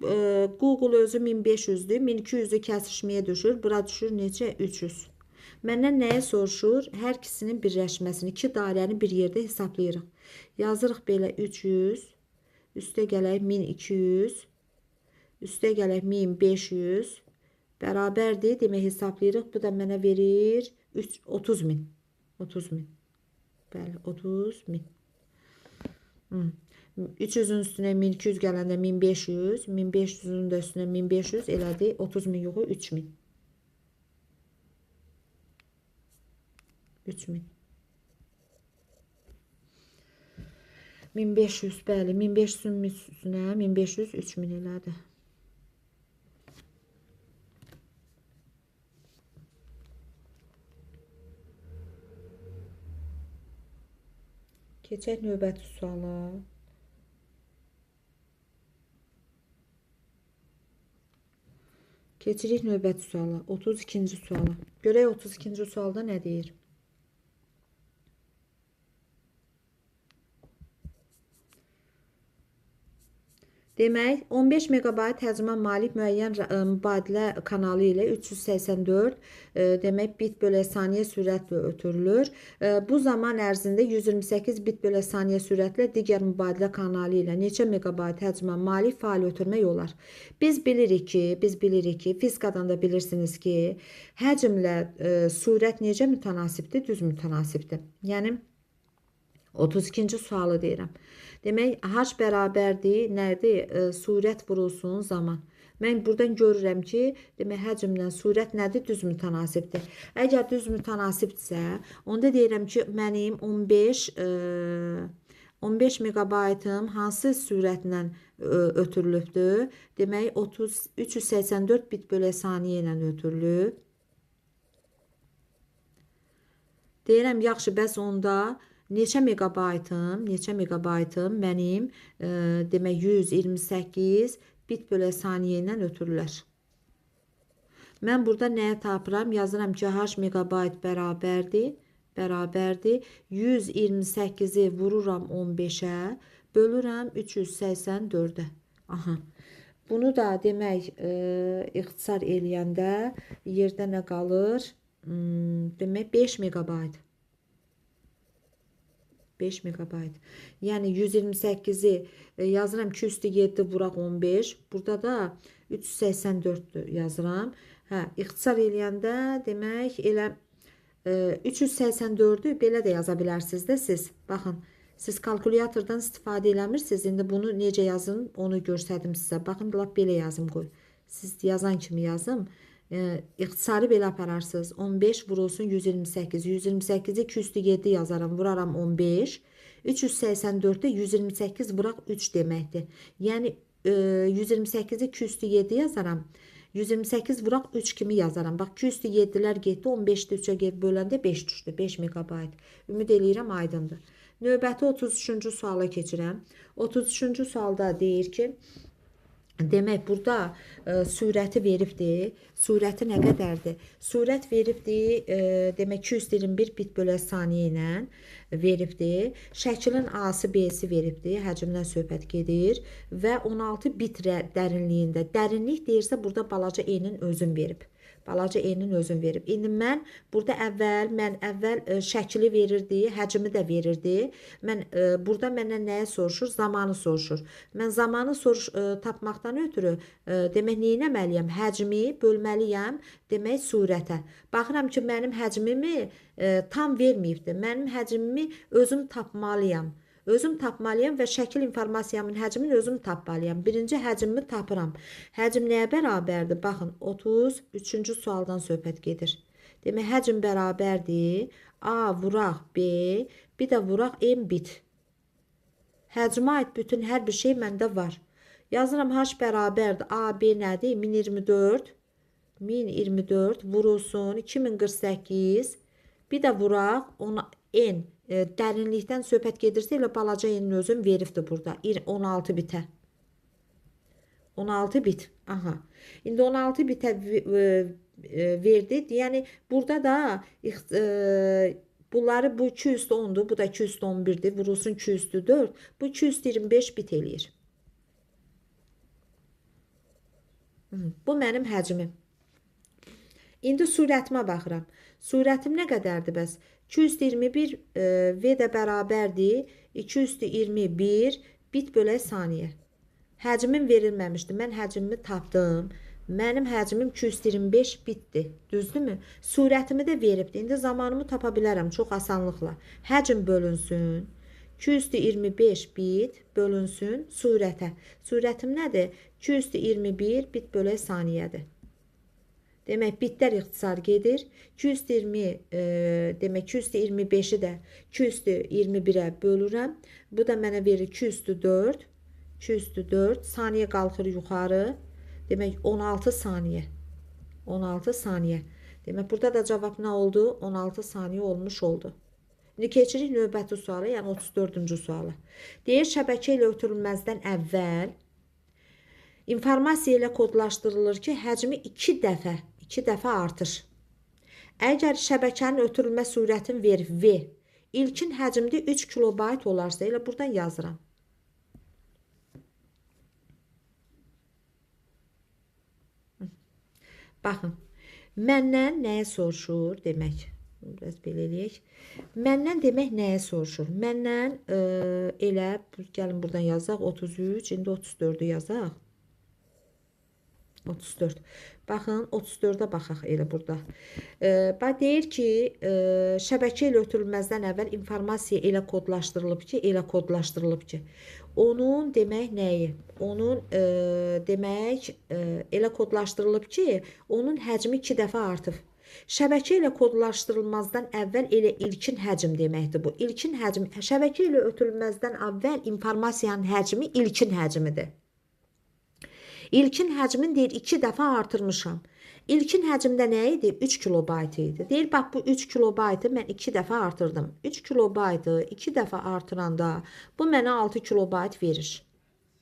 Google özü 1500-dür, 1200-ü kəsişməyə düşür, bura düşür neçə? 300. Məndən nəyə soruşur? Hər ikisinin birləşməsini, iki dairəni bir yerdə hesablayırıq. Yazırıq belə 300, üstə gələk 1200, Üstə gələk 1500 bərabərdir. Demək hesablayırıq. Bu da mənə verir 30 min. 30 min. Bəli, 30 min. 300-ün üstünə 1200 gələndə 1500, 1500-ün də üstünə 1500 elədi. 30 min yoxu 3000. 3000. 1500, bəli, 1500-ün üstünə 1500, 3000 elədi. Keçək növbəti suala. Keçirik növbəti suala. 32-ci suala. Görək 32-ci sualda nə deyir? Demək, 15 megabayt həcmə malik müəyyən mübadilə kanalı ilə 384 demək, bit bölə saniyə sürətlə ötürülür. Bu zaman ərzində 128 bit bölə saniyə sürətlə digər mübadilə kanalı ilə neçə megabayt həcmə malik faal ötürmək olar? Biz bilirik ki, fizikadan da bilirsiniz ki, həcmlə sürət necə mütənasibdir? Düz mütənasibdir. Yəni, 32-ci sualı deyirəm. Demək, H bərabərdir, nədir? Sürət vurulsun zaman. Mən buradan görürəm ki, demək, həcmlə sürət nədir? Düz mütənasibdir. Əgər düz mütənasibdirsə, onda deyirəm ki, mənim 15 megabaytım hansı sürətlə ötürülübdür? Demək, 384 bit bölə saniyə ilə ötürülüb. Deyirəm, yaxşı, bəs onda neçə megabaytım mənim demək 128 bit bölə saniyə ilə ötürülər. Mən burada nəyə tapıram? Yazıram ki, H megabayt bərabərdir. 128-i vururam 15-ə, bölürəm 384-ə. Aha. Bunu da demək ixtisar eləyəndə yerdə nə qalır? Demək 5 megabayt. 5 megabayt. Yəni 128-i yazıram 2 üstü 7 vuraq 15. Burada da 384 yazıram. Hə, ixtisar eləyəndə demək elə 384-ü belə də yaza bilərsiniz də siz. Baxın, siz kalkulyatordan istifadə eləmirsiniz. İndi bunu necə yazın, onu göstərdim sizə. Baxın, lap belə yazım qoy. Siz yazan kimi yazım. İxtisarı belə apararsınız. 15 vurulsun 128. 128-i 2 üstü 7 yazaram. Vuraram 15. 384-də 128 vuraq 3 deməkdir. Yəni 128-i 2 üstü 7 yazaram. 128 vuraq 3 kimi yazaram. Bax, 2 üstü 7-lər getdi. 15-də 3-ə böləndə 5 düşdü. 5 megabayt. Ümid eləyirəm, aydındır. Növbəti 33-cü suala keçirəm. 33-cü sualda deyir ki, demək, burada sürəti veribdir. Sürəti nə qədərdir? Sürət veribdir, demək, 221 bit bölə saniyə ilə veribdir. Şəklin A-sı, B-si veribdir. Həcmdən söhbət gedir. Və 16 bit dərinliyində. Dərinlik deyirsə, burada balaca N-in özün verib. Balaca N-in özün verib. İndi mən burada əvvəl şəkli verirdi, həcmi də verirdi. Mən burada məndən nəyə soruşur? Zamanı soruşur. Mən zamanı tapmaqdan ötürü demək nə etməliyəm? Həcmi bölməliyəm, demək sürətə. Baxıram ki, mənim həcmimi tam verməyibdir. Mənim həcmimi özüm tapmalıyam. Özüm tapmalıyam və şəkil informasiyamın həcmini özüm tapmalıyam. Birinci həcmimi tapıram. Həcm nəyə bərabərdir? Baxın, 33-cü sualdan söhbət gedir. Demək, həcm bərabərdir. A vuraq B, bir də vuraq M bit. Həcmə aid bütün hər bir şey məndə var. Yazıram, H bərabərdir. A, B nədir? 1024. 1024 vurulsun 2048. Bir də vuraq ona N. Dərinlikdən söhbət gedirsə, elə balaca N-in özün veribdir burada. 16 bitə. 16 bit. Aha. İndi 16 bitə verdi. Yəni, burada da bunları bu 2 üstü 10-dur, bu da 2 üstü 11-dir. Vurulsun 2 üstü 4. Bu 2 üstü 25 bit eləyir. Bu mənim həcmim. İndi sürətimə baxıram. Sürətim nə qədərdir bəs? 221 V də bərabərdir. 221 bit bölə saniyə. Həcmim verilməmişdi. Mən həcmimi tapdım. Mənim həcmim 225 bitdir. Düzdürmü? Sürətimi də veribdi. İndi zamanımı tapa bilərəm çox asanlıqla. Həcm bölünsün. 225 bit bölünsün sürətə. Sürətim nədir? 221 bit bölək saniyədir. Demək, bitlər ixtisar gedir. 220, demək 225-i də 221-ə bölürəm. Bu da mənə verir 204. 204 saniyə qalxır yuxarı. Demək, 16 saniyə. 16 saniyə. Demək, burada da cavab nə oldu? 16 saniyə olmuş oldu. İndi keçirik növbəti suala, yəni 34-cü suala. Deyir, şəbəkə ilə ötürülməzdən əvvəl informasiya ilə kodlaşdırılır ki, həcmi 2 dəfə artır. Əgər şəbəkənin ötürülmə sürətini verir V, ilkin həcmdə 3 kilobayt olarsa, elə buradan yazıram. Baxın, məndən nəyə soruşur demək? Biraz belə eləyək. Məndən demək nəyə soruşur? Məndən elə, gəlin buradan yazaq, 33, indi 34-ü yazaq. 34. Baxın, 34-ə baxaq elə burada. Bax, deyir ki, şəbəkə ilə ötürülməzdən əvvəl informasiya elə kodlaşdırılıb ki, onun demək nəyi? Onun demək elə kodlaşdırılıb ki, onun həcmi 2 dəfə artıb. Şəbəkə ilə kodlaşdırılmazdan əvvəl elə ilkin həcm deməkdir bu. İlkin həcm, şəbəkə ilə ötürülməzdən əvvəl informasiyanın həcmi ilkin həcmidir. İlkin həcmin deyir 2 dəfə artırmışam. İlkin həcmdə nə idi? 3 kilobayt idi. Deyir, bax bu 3 kilobaytı mən 2 dəfə artırdım. 3 kilobaytı 2 dəfə artıranda bu mənə 6 kilobayt verir.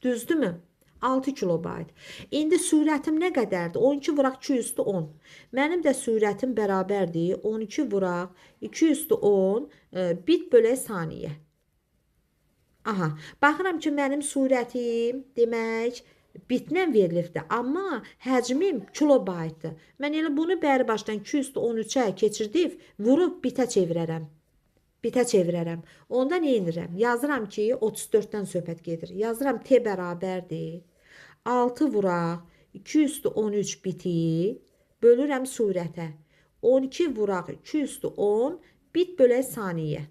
Düzdürmü? 6 kilobayt. İndi sürətim nə qədərdir? 12 vuraq 2 üstü 10. Mənim də sürətim bərabərdir. 12 vuraq 2 üstü 10 bit bölək saniyə. Aha, baxıram ki, mənim sürətim demək bitlə verilibdir, amma həcmim kilobaytdır. Mən elə bunu bəri başdan 2 üstü 13-ə keçirdib, vurub bitə çevirərəm. Bitə çevirərəm. Onda nə edirəm? Yazıram ki, 34-dən söhbət gedir. Yazıram T bərabərdir. 6 vuraq 2 üstü 13 biti bölürəm sürətə. 12 vuraq 2 üstü 10 bit bölək saniyə.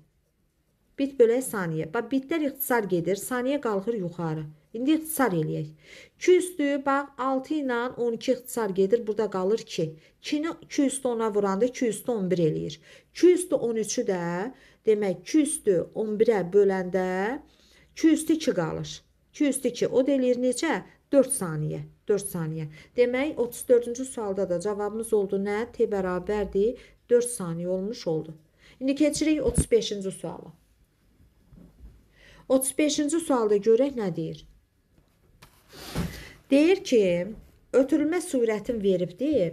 Bit bölək saniyə. Bax, bitlər ixtisar gedir. Saniyə qalxır yuxarı. İndi ixtisar eləyək. 2 üstü, bax, 6 ilə 12 ixtisar gedir. Burada qalır 2. 2-ni 2 üstü 10-a vuranda 2 üstü 11 eləyir. 2 üstü 13-ü də, demək, 2 üstü 11-ə böləndə 2 üstü 2 qalır. 2 üstü 2. O da eləyir necə? 4 saniyə. 4 saniyə. Demək, 34-cü sualda da cavabımız oldu nə? T bərabərdir. 4 saniyə olmuş oldu. İndi keçirik 35-ci suala. 35-ci sualda görək nə deyir? Deyir ki, ötürülmə sürətin veribdir.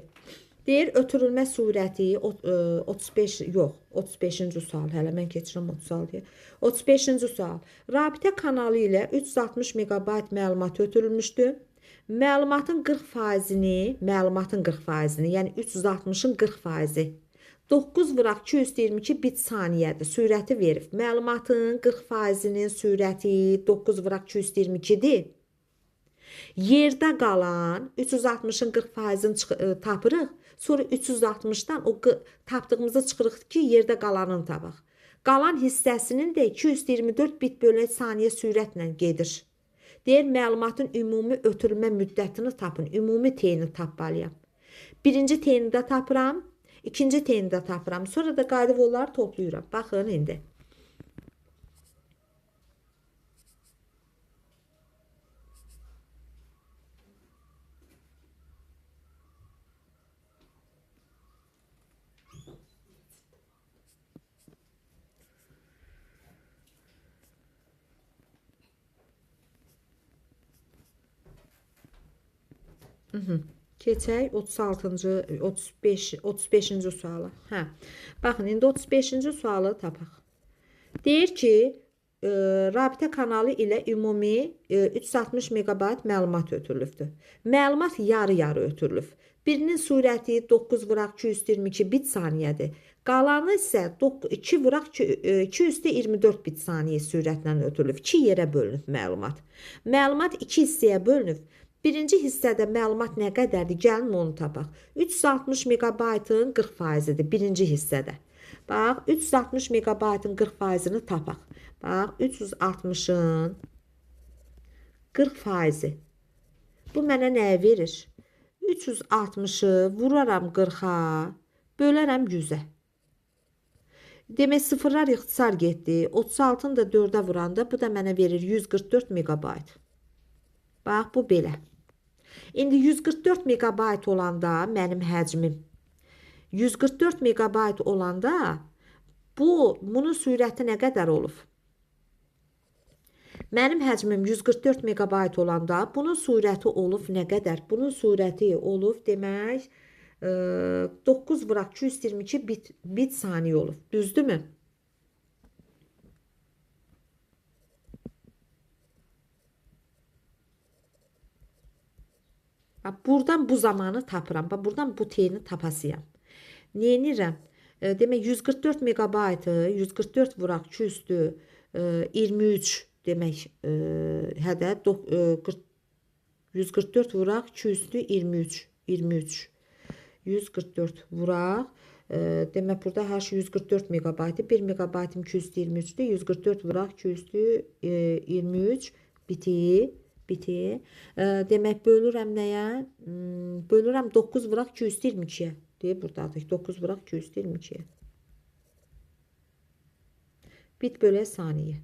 Deyir, ötürülmə sürəti 35, yox, 35-ci sual. Hələ mən keçirəm 36-ya. 35-ci sual. Rabitə kanalı ilə 360 megabayt məlumat ötürülmüşdür. Məlumatın 40%-ni, yəni 360-ın 40%. 9 vuraq 222 bit saniyədir. Sürəti verib. Məlumatın 40%-nin sürəti 9 vuraq 222-dir. Yerdə qalan 360-ın 40%-ni tapırıq. Sonra 360-dan o tapdığımızı çıxırıq ki, yerdə qalanını tapaq. Qalan hissəsinin də 224 bit bölək saniyə sürətlə gedir. Deyir, məlumatın ümumi ötürülmə müddətini tapın. Ümumi T-ni tapmalıyam. Birinci T-ni də tapıram. İkinci T-ni də tapıram. Sonra da qayıdıb onları toplayıram. Baxın indi. Keçək 36-cı, 35-ci suala. Hə. Baxın, indi 35-ci sualı tapaq. Deyir ki, Rabitə kanalı ilə ümumi 360 meqabayt məlumat ötürülübdür. Məlumat yarı-yarı ötürülüb. Birinin sürəti 9 vuraq 222 bit saniyədir. Qalanı isə 2 vuraq 224 bit saniyə sürətlə ötürülüb. 2 yerə bölünüb məlumat. Məlumat 2 hissəyə bölünüb. Birinci hissədə məlumat nə qədərdir? Gəlin onu tapaq. 360 meqabaytın 40%-dir birinci hissədə. Bax, 360 meqabaytın 40%-ni tapaq. Bax, 360-ın 40%. Bu mənə nəyə verir? 360-ı vuraram 40-a, bölərəm 100-ə. Demək, sıfırlar ixtisar getdi. 36-nı da 4-ə vuranda bu da mənə verir 144 meqabayt. Bax, bu belə. İndi 144 meqabayt olanda mənim həcmim 144 meqabayt olanda bunun sürəti nə qədər olub? Mənim həcmim 144 meqabayt olanda bunun sürəti olub nə qədər? Bunun sürəti olub demək 9 vuraq 222 bit saniyə olub. Düzdürmü? Bax, buradan bu zamanı tapıram. Bax, buradan bu T-ni tapasıyam. Neynirəm? Demək 144 meqabaytı 144 vuraq 223 demək hədə 144 vuraq 223 23 144 vuraq demək burada h 144 meqabaytı 1 meqabaytım 223-dür 144 vuraq 223 biti biti. Demək bölürəm nəyə? Bölürəm 9 vuraq 222-yə. Deyir buradadır. 9 vuraq 222-yə. Bit bölə saniyə.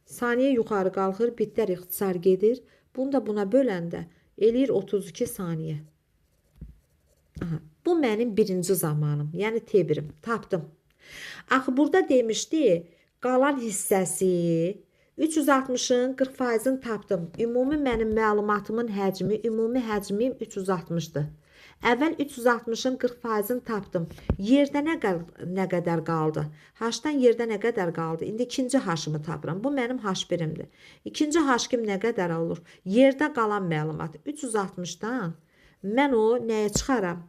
Saniyə yuxarı qalxır, bitlər ixtisar gedir. Bunu da buna böləndə eləyir 32 saniyə. Aha, bu mənim birinci zamanım, yəni T1-im. Tapdım. Axı burada demişdi, qalan hissəsi 360-ın 40%-ni tapdım. Ümumi mənim məlumatımın həcmi, ümumi həcmim 360-dır. Əvvəl 360-ın 40%-ni tapdım. Yerdə nə qədər qaldı? H-dan yerdə nə qədər qaldı? İndi ikinci H-ımı tapıram. Bu mənim H1-imdir. İkinci H-kim nə qədər olur? Yerdə qalan məlumat 360-dan mən o nəyə çıxaram?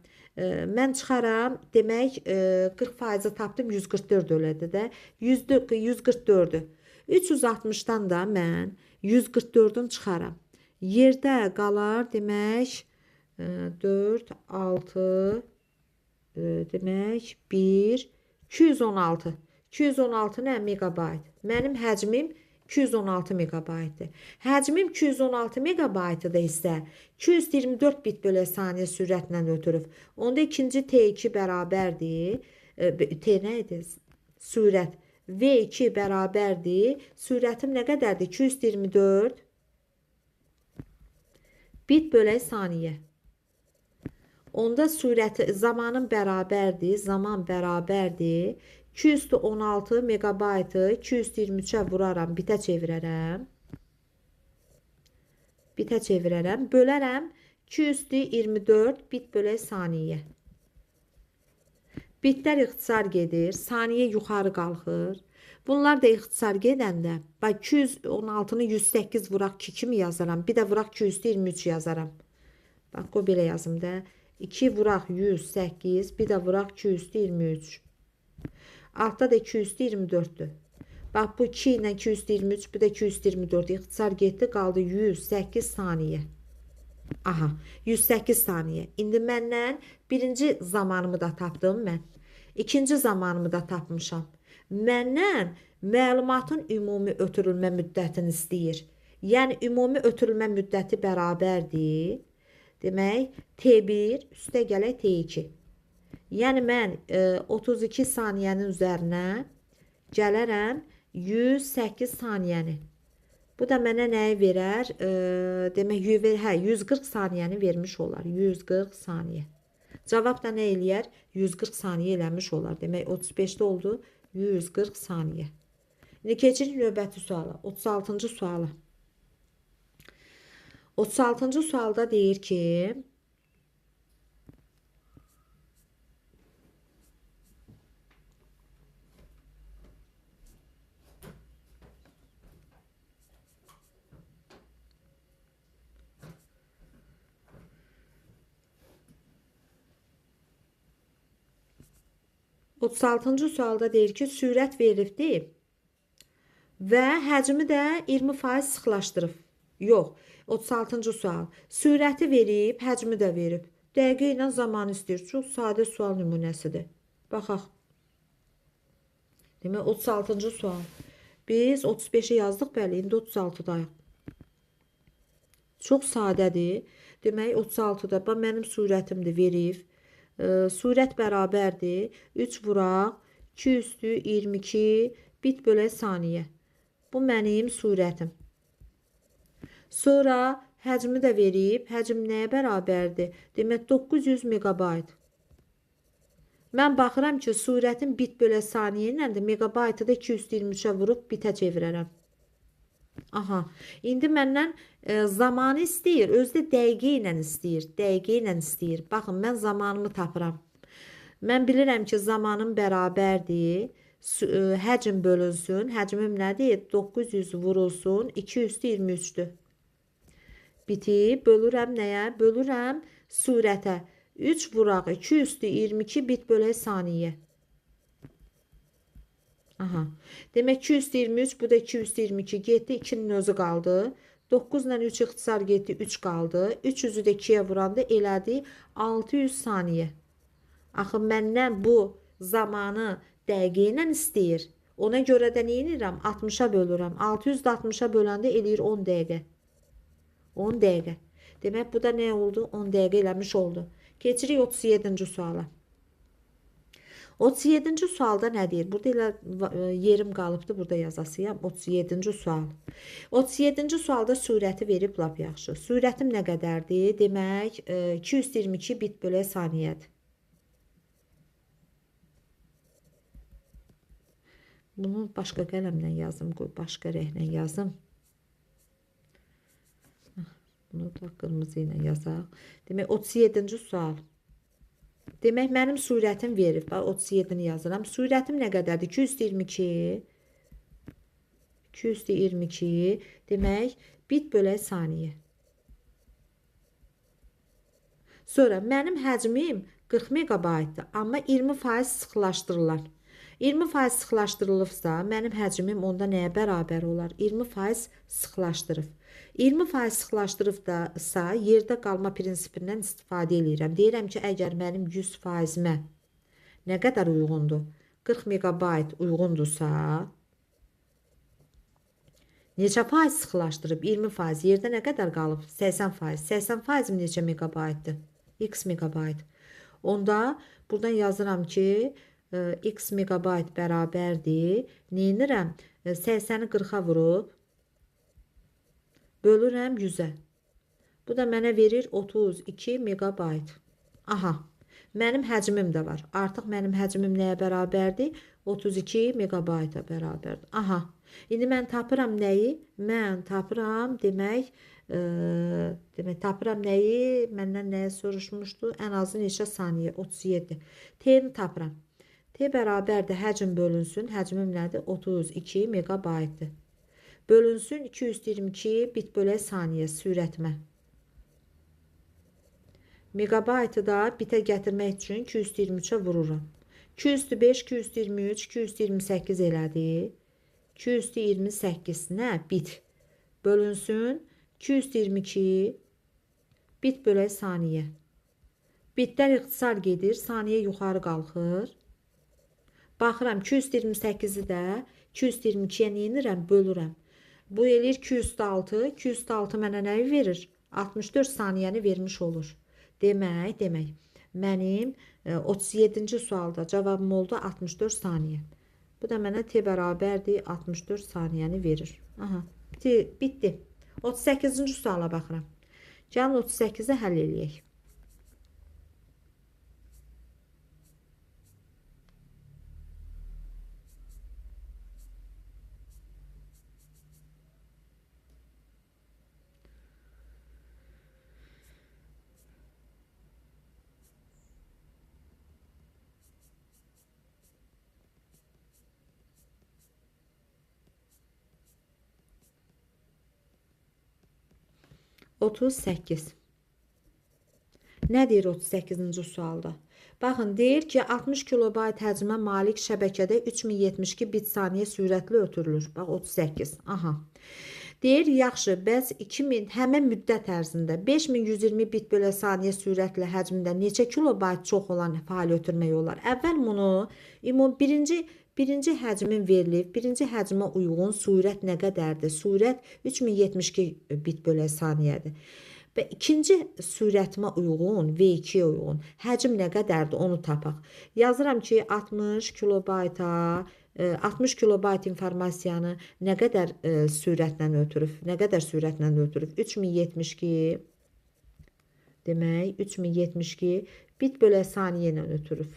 Mən çıxaram, demək 40%-i tapdım, 144 elədi də. 144-ü. 360-dan da mən 144-ün çıxaram. Yerdə qalar, demək 4, 6, demək 1, 216. 216 nə? Meqabayt. Mənim həcmim 216 meqabaytdır. Həcmim 216 meqabaytı da isə 224 bit bölə saniyə sürətlə ötürüb. Onda ikinci T2 bərabərdir. T nə idi? Sürət. V2 bərabərdir. Sürətim nə qədərdir? 224 bit bölə saniyə. Onda sürəti zamanın bərabərdir. Zaman bərabərdir. 216 meqabaytı 223-ə vuraram, bitə çevirərəm. Bitə çevirərəm. Bölərəm 224 bit bölə saniyə. Bitlər ixtisar gedir. Saniyə yuxarı qalxır. Bunlar da ixtisar gedəndə, bax 216-nı 108 vuraq 2 kimi yazaram. Bir də vuraq 223 yazaram. Bax, qoy belə yazım da. 2 vuraq 108, bir də vuraq 223. Altda da 224-dür. Bax, bu 2 ilə 223, bu da 224. İxtisar getdi, qaldı 108 saniyə. Aha, 108 saniyə. İndi məndən birinci zamanımı da tapdım mən. İkinci zamanımı da tapmışam. Məndən məlumatın ümumi ötürülmə müddətini istəyir. Yəni, ümumi ötürülmə müddəti bərabərdir. Demək, T1 üstə gələk T2. Yəni, mən 32 saniyənin üzərinə gələrəm 108 saniyəni. Bu da mənə nəyi verər? Demək, 140 saniyəni vermiş olar. 140 saniyə. Cavab da nə eləyər? 140 saniyə eləmiş olar. Demək, 35-də oldu 140 saniyə. İndi keçirik növbəti suala. 36-cı suala. 36-cı sualda deyir ki, 36-cı sualda deyir ki, sürət veribdir və həcmi də 20% sıxlaşdırıb. Yox, 36-cı sual. Sürəti verib, həcmi də verib. Dəqiqə ilə zamanı istəyir. Çox sadə sual nümunəsidir. Baxaq. Demək, 36-cı sual. Biz 35-i yazdıq, bəli, indi 36-dayıq. Çox sadədir. Demək, 36-da bax, mənim sürətimdir, verib. Sürət bərabərdir. 3 vuraq, 2 üstü 22 bit bölək saniyə. Bu mənim sürətim. Sonra həcmi də verib. Həcm nəyə bərabərdir? Demək, 900 meqabayt. Mən baxıram ki, sürətim bit bölək saniyə ilə də meqabaytı da 223-ə vurub bitə çevirərəm. Aha, indi məndən zamanı istəyir, özü də dəqiqə ilə istəyir, dəqiqə ilə istəyir. Baxın, mən zamanımı tapıram. Mən bilirəm ki, zamanım bərabərdir. Həcm bölünsün. Həcmim nədir? 900 vurulsun, 2 üstü 23-dür. Biti bölürəm nəyə? Bölürəm sürətə. 3 vuraq 2 üstü 22 bit bölək saniyə. Aha. Demək 2 üstü 23, bu da 2 üstü 22 getdi, 2-nin özü qaldı. 9 ilə 3 ixtisar getdi, 3 qaldı. 300-ü də 2-yə vuranda elədi 600 saniyə. Axı məndən bu zamanı dəqiqə ilə istəyir. Ona görə də nə edirəm? 60-a bölürəm. 600 də 60-a böləndə eləyir 10 dəqiqə. 10 dəqiqə. Demək bu da nə oldu? 10 dəqiqə eləmiş oldu. Keçirik 37-ci suala. 37-ci sualda nə deyir? Burada elə yerim qalıbdır, burada yazasıyam. 37-ci sual. 37-ci sualda sürəti verib lap yaxşı. Sürətim nə qədərdir? Demək, 222 bit bölək saniyədir. Bunu başqa qələmlə yazım, qoy başqa rənglə yazım. Bunu da qırmızı ilə yazaq. Demək, 37-ci sual. Demək, mənim sürətim verib. Bax, 37-ni yazıram. Sürətim nə qədərdir? 222. 222. Demək, bit bölək saniyə. Sonra, mənim həcmim 40 meqabaytdır, amma 20% sıxlaşdırılar. 20% sıxlaşdırılıbsa, mənim həcmim onda nəyə bərabər olar? 20% sıxlaşdırıb. 20% sıxlaşdırıbsa, yerdə qalma prinsipindən istifadə eləyirəm. Deyirəm ki, əgər mənim 100%-imə nə qədər uyğundur? 40 meqabayt uyğundursa, neçə faiz sıxlaşdırıb? 20%. Yerdə nə qədər qalıb? 80%. 80%-im neçə meqabaytdır? X meqabayt. Onda buradan yazıram ki, x meqabayt bərabərdir. Neynirəm? 80-i 40-a vurub bölürəm 100-ə. Bu da mənə verir 32 meqabayt. Aha, mənim həcmim də var. Artıq mənim həcmim nəyə bərabərdir? 32 meqabayta bərabərdir. Aha, indi mən tapıram nəyi? Mən tapıram, demək, tapıram nəyi? Məndən nəyə soruşmuşdu? Ən azı neçə saniyə? 37. T-ni tapıram. T bərabərdir, həcm bölünsün. Həcmim nədir? 32 meqabaytdır. Bölünsün 222 bit bölək saniyə sürətimə. Meqabaytı da bitə gətirmək üçün 223-ə vururam. 205, 223, 228 elədi. 228 nə? Bit. Bölünsün 222 bit bölək saniyə. Bitlər ixtisar gedir, saniyə yuxarı qalxır. Baxıram 228-i də 222-yə neynirəm? Bölürəm. Bu eləyir 206. 206 mənə nəyi verir? 64 saniyəni vermiş olur. Demək, mənim 37-ci sualda cavabım oldu 64 saniyə. Bu da mənə T bərabərdir 64 saniyəni verir. Aha, bitdi. 38-ci suala baxıram. Gəlin 38-i həll eləyək. ...38. Nə deyir 38-ci sualda? Baxın, deyir ki, 60 kilobayt həcmə malik şəbəkədə 3072 bit saniyə sürətli ötürülür. Bax, 38. Aha. Deyir, yaxşı, bəs 2000 həmən müddət ərzində 5120 bit bölə saniyə sürətlə həcmində neçə kilobayt çox olan fayl ötürmək olar? Əvvəl bunu birinci həcmin verilib, birinci həcmə uyğun sürət nə qədərdir? Sürət 3072 bit bölə saniyədir. Və ikinci sürətimə uyğun, V2-yə uyğun həcm nə qədərdir, onu tapaq. Yazıram ki, 60 kilobayta, 60 kilobayt informasiyanı nə qədər sürətlə ötürüb? Nə qədər sürətlə ötürüb? 3072, demək, 3072 bit bölə saniyə ilə ötürüb.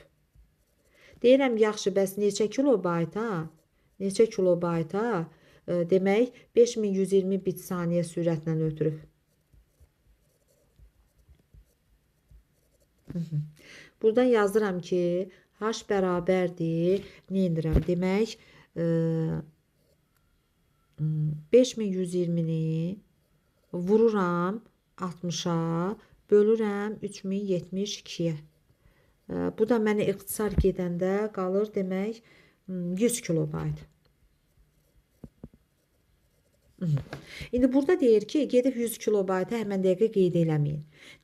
Deyirəm, yaxşı, bəs neçə kilobayta? Neçə kilobayta? Demək, 5120 bit saniyə sürətlə ötürüb. Buradan yazıram ki, H bərabərdir. Nə indirəm? Demək, 5120-ni vururam 60-a, bölürəm 3072-yə. Bu da mənə ixtisar gedəndə qalır, demək, 100 kilobayt. İndi burada deyir ki, gedib 100 kilobaytı həmən dəqiqə qeyd eləməyin.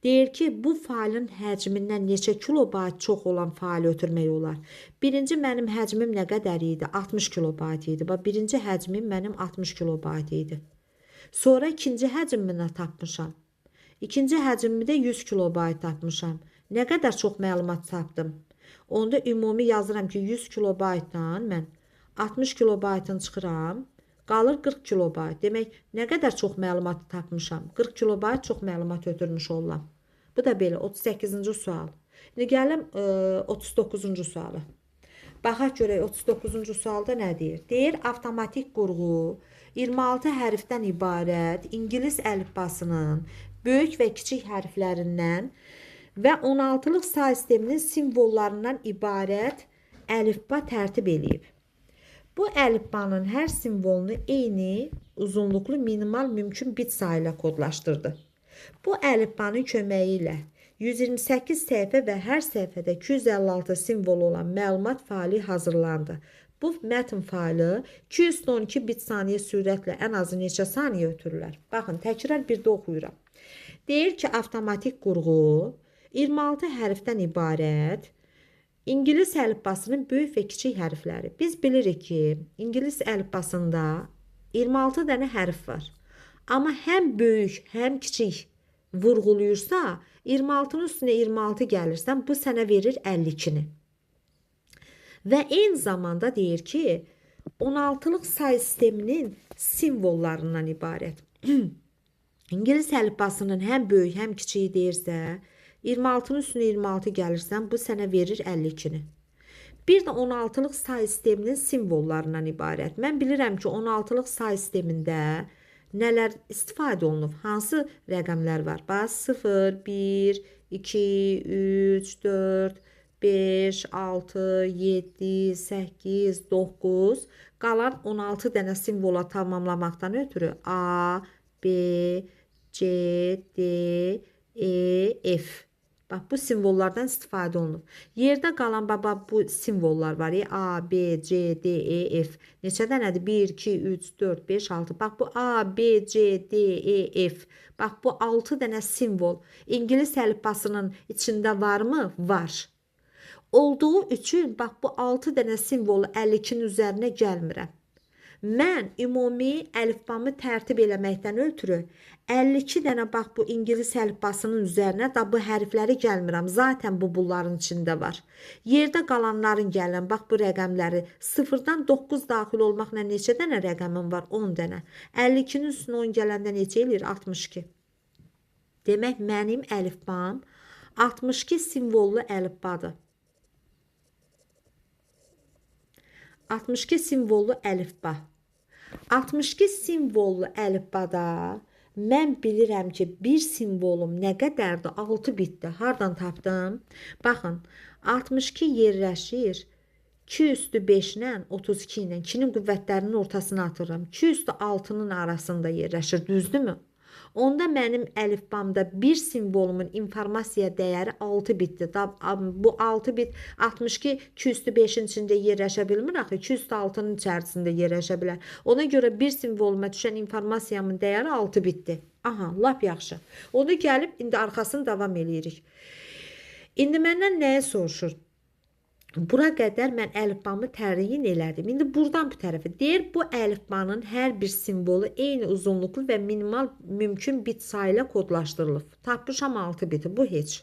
Deyir ki, bu faylın həcmindən neçə kilobayt çox olan faylı ötürmək olar? Birinci mənim həcmim nə qədər idi? 60 kilobayt idi. Bax, birinci həcmim mənim 60 kilobayt idi. Sonra ikinci həcmimi nə tapmışam? İkinci həcmimi də 100 kilobayt tapmışam. Nə qədər çox məlumat tapdım? Onda ümumi yazıram ki, 100 kilobaytdan mən 60 kilobaytını çıxıram. Qalır 40 kilobayt. Demək, nə qədər çox məlumat tapmışam? 40 kilobayt çox məlumat ötürmüş oluram. Bu da belə, 38-ci sual. İndi gəlim 39-cu suala. Baxaq görək, 39-cu sualda nə deyir? Deyir, avtomatik qurğu 26 hərfdən ibarət İngilis əlifbasının böyük və kiçik hərflərindən və 16-lıq say sisteminin simvollarından ibarət əlifba tərtib eləyib. Bu əlifbanın hər simvolunu eyni uzunluqlu minimal mümkün bit sayı ilə kodlaşdırdı. Bu əlifbanın köməyi ilə 128 səhifə və hər səhifədə 256 simvol olan məlumat faylı hazırlandı. Bu mətn faylı 212 bit saniyə sürətlə ən azı neçə saniyə ötürürlər? Baxın, təkrar bir də oxuyuram. Deyir ki, avtomatik qurğu 26 hərfdən ibarət İngilis əlifbasının böyük və kiçik hərfləri. Biz bilirik ki, İngilis əlifbasında 26 dənə hərf var. Amma həm böyük, həm kiçik vurğuluyursa, 26-nın üstünə 26 gəlirsən, bu sənə verir 52-ni. Və eyni zamanda deyir ki, 16-lıq say sisteminin simvollarından ibarət. İngilis əlifbasının həm böyük, həm kiçiyi deyirsə, 26-nın üstünə 26 gəlirsən, bu sənə verir 52-ni. Bir də 16-lıq say sisteminin simvollarından ibarət. Mən bilirəm ki, 16-lıq say sistemində nələr istifadə olunub, hansı rəqəmlər var? Bax, 0, 1, 2, 3, 4, 5, 6, 7, 8, 9. Qalan 16 dənə simvola tamamlamaqdan ötürü A, B, C, D, E, F. Bax, bu simvollardan istifadə olunub. Yerdə qalan baba bu simvollar var. A, B, C, D, E, F. Neçə dənədir? 1, 2, 3, 4, 5, 6. Bax, bu A, B, C, D, E, F. Bax, bu 6 dənə simvol İngilis əlifbasının içində varmı? Var. Olduğu üçün, bax, bu 6 dənə simvolu 52-nin üzərinə gəlmirəm. Mən ümumi əlifbamı tərtib eləməkdən ötürü 52 dənə bax bu İngilis əlifbasının üzərinə da bu hərfləri gəlmirəm. Zaten bu bunların içində var. Yerdə qalanların gələn bax bu rəqəmləri 0-dan 9 daxil olmaqla neçə dənə rəqəmim var? 10 dənə. 52-nin üstünə 10 gələndə neçə eləyir? 62. Demək mənim əlifbam 62 simvollu əlifbadır. 62 simvollu əlifba. 62 simvollu əlifbada mən bilirəm ki, bir simvolum nə qədərdir? 6 bitdir. Hardan tapdım? Baxın, 62 yerləşir 2 üstü 5 ilə 32 ilə 2-nin qüvvətlərinin ortasına atıram. 2 üstü 6-nın arasında yerləşir, düzdürmü? Onda mənim əlifbamda bir simvolumun informasiya dəyəri 6 bitdir. Bu 6 bit 62 2 üstü 5-in içində yerləşə bilmir axı, 2 üstü 6-nın içərisində yerləşə bilər. Ona görə bir simvoluma düşən informasiyamın dəyəri 6 bitdir. Aha, lap yaxşı. Onu gəlib indi arxasını davam eləyirik. İndi məndən nəyə soruşur? Bura qədər mən əlifbamı təyin elədim. İndi buradan bu tərəfə deyir, bu əlifbanın hər bir simvolu eyni uzunluqlu və minimal mümkün bit sayı ilə kodlaşdırılıb. Tapmışam 6 biti, bu heç.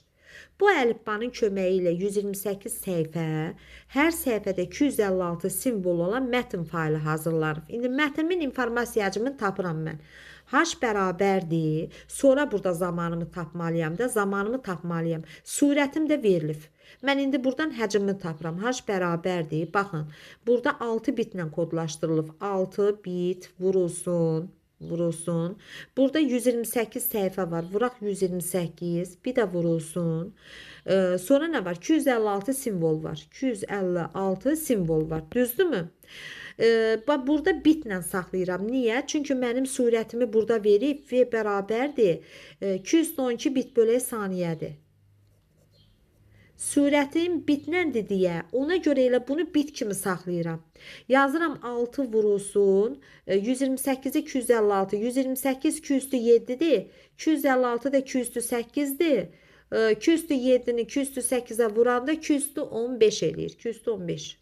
Bu əlifbanın köməyi ilə 128 səhifə, hər səhifədə 256 simvol olan mətn faylı hazırlanıb. İndi mətnimin informasiya həcmini tapıram mən. H bərabərdir. Sonra burada zamanımı tapmalıyam da, zamanımı tapmalıyam. Surətim də verilib. Mən indi buradan həcmimi tapıram. H bərabərdir. Baxın, burada 6 bitlə kodlaşdırılıb. 6 bit vurulsun, vurulsun. Burada 128 səhifə var. Vuraq 128, bir də vurulsun. Sonra nə var? 256 simvol var. 256 simvol var. Düzdürmü? Bax, burada bitlə saxlayıram. Niyə? Çünki mənim surətimi burada verib V bərabərdir. 212 bit bölək saniyədir. Sürətim bitnəndir deyə, ona görə elə bunu bit kimi saxlayıram. Yazıram 6 vurulsun, 128-i 256, 128 2 üstü 7-dir, 256 da 2 üstü 8-dir. 2 üstü 7-ni 2 üstü 8-ə vuranda 2 üstü 15 eləyir, 2 üstü 15.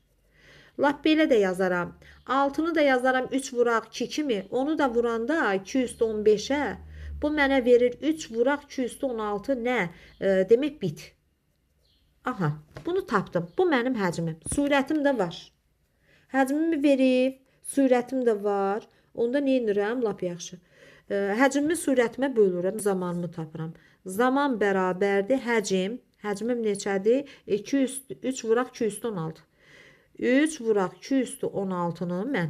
Lap belə də yazaram. 6-nı da yazaram 3 vuraq 2 kimi, onu da vuranda 2 üstü 15-ə, bu mənə verir 3 vuraq 2 üstü 16 nə? Demək bit. Aha, bunu tapdım. Bu mənim həcmim. Sürətim də var. Həcmimi verib, sürətim də var. Onda nə edirəm? Lap yaxşı. Həcmimi sürətimə bölürəm, zamanımı tapıram. Zaman bərabərdir həcm. Həcmim neçədir? 3 vuraq 2 üstü 16. 3 vuraq 2 üstü 16-nı mən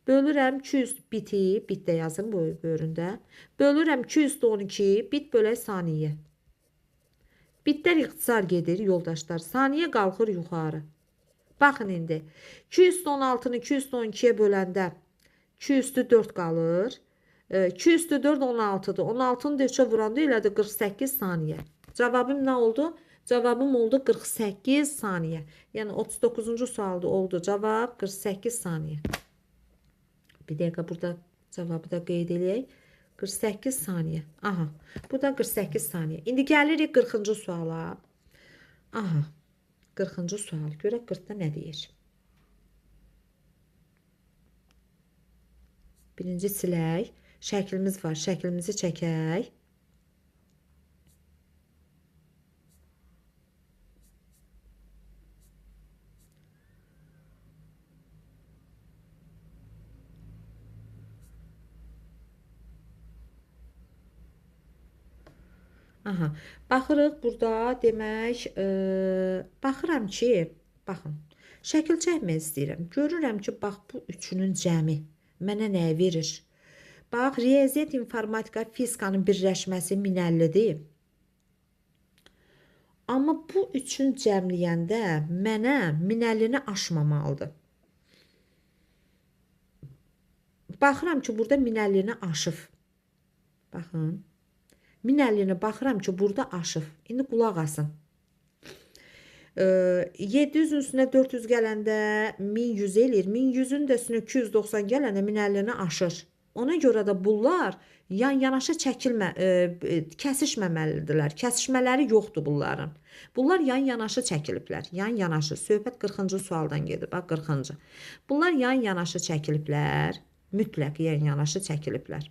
bölürəm 2 üstü biti, bit də yazın bu bölündə. Bölürəm 2 üstü 12, bit bölək saniyə. Bitlər ixtisar gedir yoldaşlar. Saniyə qalxır yuxarı. Baxın indi. 2 üstü 16-nı 2 üstü 12-yə böləndə 2 üstü 4 qalır. 2 üstü 4 16-dır. 16-nı da 3-ə vuranda elədir 48 saniyə. Cavabım nə oldu? Cavabım oldu 48 saniyə. Yəni 39-cu sualda oldu cavab 48 saniyə. Bir dəqiqə burada cavabı da qeyd eləyək. 48 saniyə. Aha, bu da 48 saniyə. İndi gəlirik 40-cı suala. Aha, 40-cı sual. Görək 40-da nə deyir? Birinci silək. Şəklimiz var. Şəklimizi çəkək. Aha, baxırıq burada, demək, baxıram ki, baxın, şəkil çəkmək istəyirəm. Görürəm ki, bax, bu üçünün cəmi mənə nəyi verir? Bax, riyaziyyat, informatika, fizikanın birləşməsi 1050-dir. Amma bu üçün cəmləyəndə mənə 1050-ni aşmamalıdır. Baxıram ki, burada 1050-ni aşıb. Baxın. 1050-ni baxıram ki, burada aşıb. İndi qulaq asın. 700-ün üstünə 400 gələndə 1100 eləyir. 1100-ün də üstünə 290 gələndə 1050-ni aşır. Ona görə də bunlar yan-yanaşı kəsişməməlidirlər. Kəsişmələri yoxdur bunların. Bunlar yan-yanaşı çəkiliblər. Yan-yanaşı. Söhbət 40-cı sualdan gedir. Bax, 40-cı. Bunlar yan-yanaşı çəkiliblər. Mütləq yan-yanaşı çəkiliblər.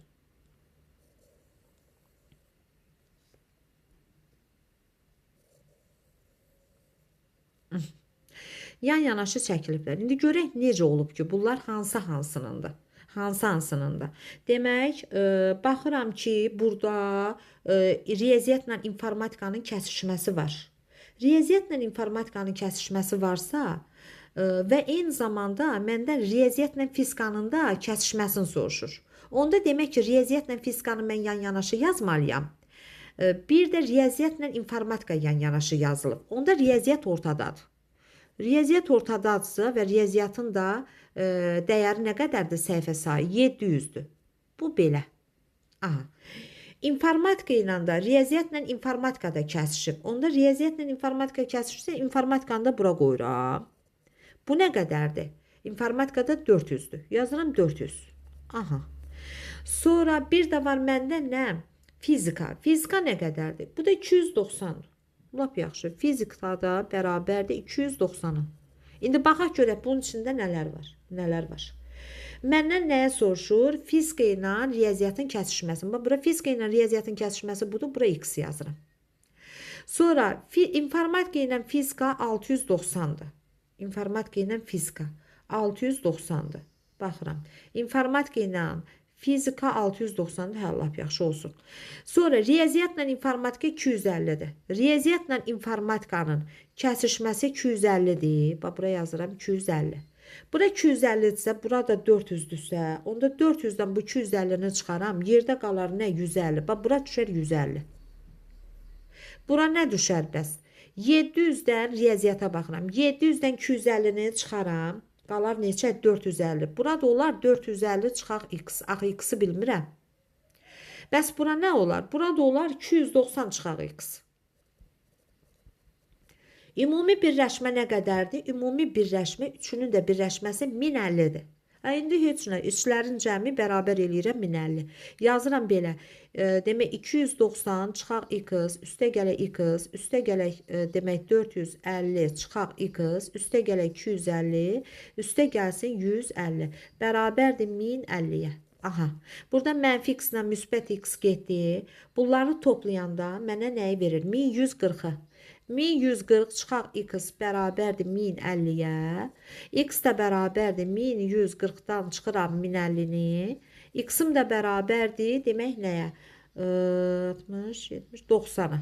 Yan-yanaşı çəkiliblər. İndi görək necə olub ki, bunlar hansı hansınındır? Hansı hansınındır? Demək, baxıram ki, burada riyaziyyatla informatikanın kəsişməsi var. Riyaziyyatla informatikanın kəsişməsi varsa və eyni zamanda məndən riyaziyyatla fizikanın da kəsişməsini soruşur. Onda demək ki, riyaziyyatla fizikanı mən yan-yanaşı yazmalıyam. Bir də riyaziyyatla informatika yan-yanaşı yazılıb. Onda riyaziyyat ortadadır. Riyaziyyat ortadadırsa və riyaziyyatın da dəyəri nə qədərdir səhifə sayı? 700-dür. Bu belə. Aha. İnformatika ilə də, riyaziyyatla informatika da kəsişir. Onda riyaziyyatla informatika kəsişirsə, informatikanı da bura qoyuram. Bu nə qədərdir? İnformatikada 400-dür. Yazıram 400. Aha. Sonra bir də var məndə nə? Fizika. Fizika nə qədərdir? Bu da 290-dır. Lap yaxşı. Fizikada bərabərdir 290-a. İndi baxaq görək bunun içində nələr var? Nələr var? Məndən nəyə soruşur? Fizika ilə riyaziyyatın kəsişməsi. Bax, bura fizika ilə riyaziyyatın kəsişməsi budur. Bura x yazıram. Sonra informatika ilə fizika 690-dır. İnformatika ilə fizika 690-dır. Baxıram. İnformatika ilə fizika 690-dır. Hə, lap yaxşı olsun. Sonra riyaziyyatla informatika 250-dir. Riyaziyyatla informatikanın kəsişməsi 250-dir. Bax, bura yazıram 250. Bura 250-dirsə, burada 400-dürsə, onda 400-dən bu 250-ni çıxaram. Yerdə qalar nə? 150. Bax, bura düşər 150. Bura nə düşər bəs? 700-dən riyaziyyata baxıram. 700-dən 250-ni çıxaram. Qalar neçə? 450. Burada olar 450 çıxaq x. Axı x-i bilmirəm. Bəs bura nə olar? Burada olar 290 çıxaq x. Ümumi birləşmə nə qədərdir? Ümumi birləşmə, üçünün də birləşməsi 1050-dir. İndi heç nə, üçlərin cəmi bərabər eləyirəm 1050. Yazıram belə, demək 290 çıxaq x, üstə gələk x, üstə gələk demək 450 çıxaq x, üstə gələk 250, üstə gəlsin 150. Bərabərdir 1050-yə. Aha, burada mənfi x ilə müsbət x getdi. Bunları toplayanda mənə nəyi verir? 1140-ı. 1140 çıxaq x bərabərdir 1050-yə. X də bərabərdir 1140-dan çıxıram 1050-ni. X-im də bərabərdir, demək nəyə? 60, 70, 90-a.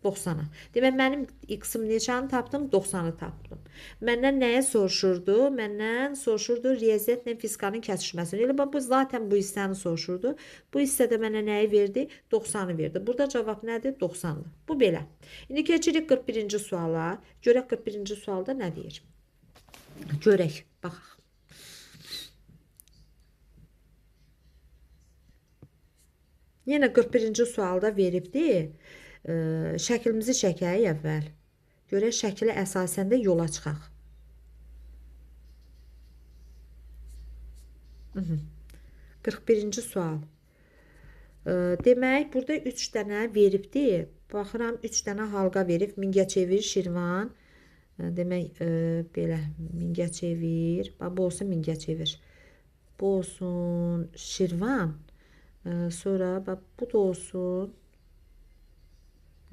90-a. Demək, mənim x-im neçəni tapdım? 90-ı tapdım. Məndən nəyə soruşurdu? Məndən soruşurdu riyaziyyatla fizikanın kəsişməsini. Elə bax, bu zaten bu hissəni soruşurdu. Bu hissədə mənə nəyi verdi? 90-ı verdi. Burada cavab nədir? 90-dır. Bu belə. İndi keçirik 41-ci suala. Görək 41-ci sualda nə deyir? Görək. Baxaq. Yenə 41-ci sualda veribdi. Şəklimizi çəkək əvvəl. Görək şəklə əsasən də yola çıxaq. 41-ci sual. Demək, burada 3 dənə veribdi. Baxıram, 3 dənə halqa verib. Mingəçevir, Şirvan. Demək, belə, Mingəçevir. Bax, bu olsun Mingəçevir. Bu olsun Şirvan. Sonra, bax, bu da olsun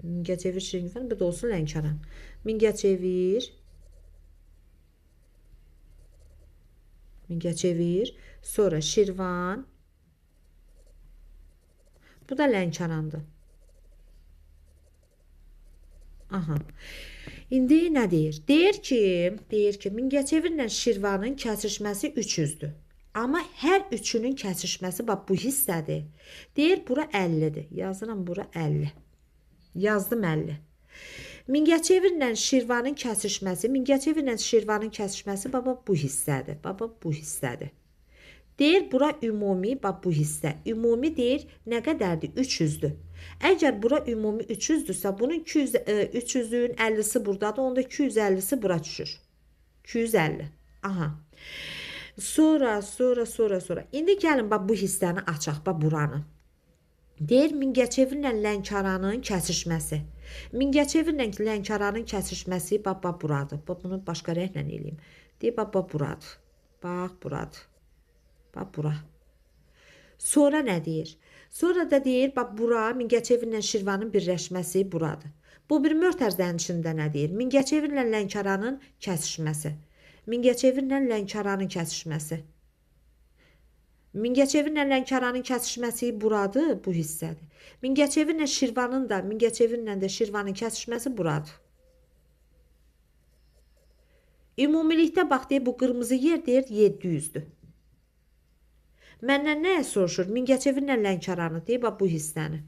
Mingəçevir, Şirvan, bu da olsun Lənkəran. Mingəçevir, Mingəçevir, sonra Şirvan, bu da Lənkərandır. Aha. İndi nə deyir? Deyir ki, Mingəçevirlə Şirvanın kəsişməsi 300-dür. Amma hər üçünün kəsişməsi bax bu hissədir. Deyir, bura 50-dir. Yazıram, bura 50. Yazdım 50. Mingəçevirlə Şirvanın kəsişməsi, Mingəçevirlə Şirvanın kəsişməsi baba bu hissədir. Baba bu hissədir. Deyir, bura ümumi, bax bu hissə. Ümumi deyir, nə qədərdir? 300-dür. Əgər bura ümumi 300-dürsə, bunun 300-ün 50-si buradadır, onda 250-si bura düşür. 250. Aha. Sonra. İndi gəlin, bax bu hissəni açaq, bax buranı. Deyir, Mingəçevirlə Lənkəranın kəsişməsi. Mingəçevirlə Lənkəranın kəsişməsi, bax, bax, buradır. Bax, bunu başqa rənglə eləyim. Deyir, bax, bax, buradır. Bax, buradır. Bax, bura. Sonra nə deyir? Sonra da deyir, bax, bura Mingəçevirlə Şirvanın birləşməsi buradır. Bu bir mörtərzənin içində nə deyir? Mingəçevirlə Lənkəranın kəsişməsi. Mingəçevirlə Lənkəranın kəsişməsi. Mingəçevirlə Lənkəranın kəsişməsi buradır, bu hissədir. Mingəçevirlə Şirvanın da, Mingəçevirlə də Şirvanın kəsişməsi buradır. Ümumilikdə bax, deyir, bu qırmızı yer deyir 700-dür. Məndən nəyə soruşur? Mingəçevirlə Lənkəranı deyir, bax bu hissəni.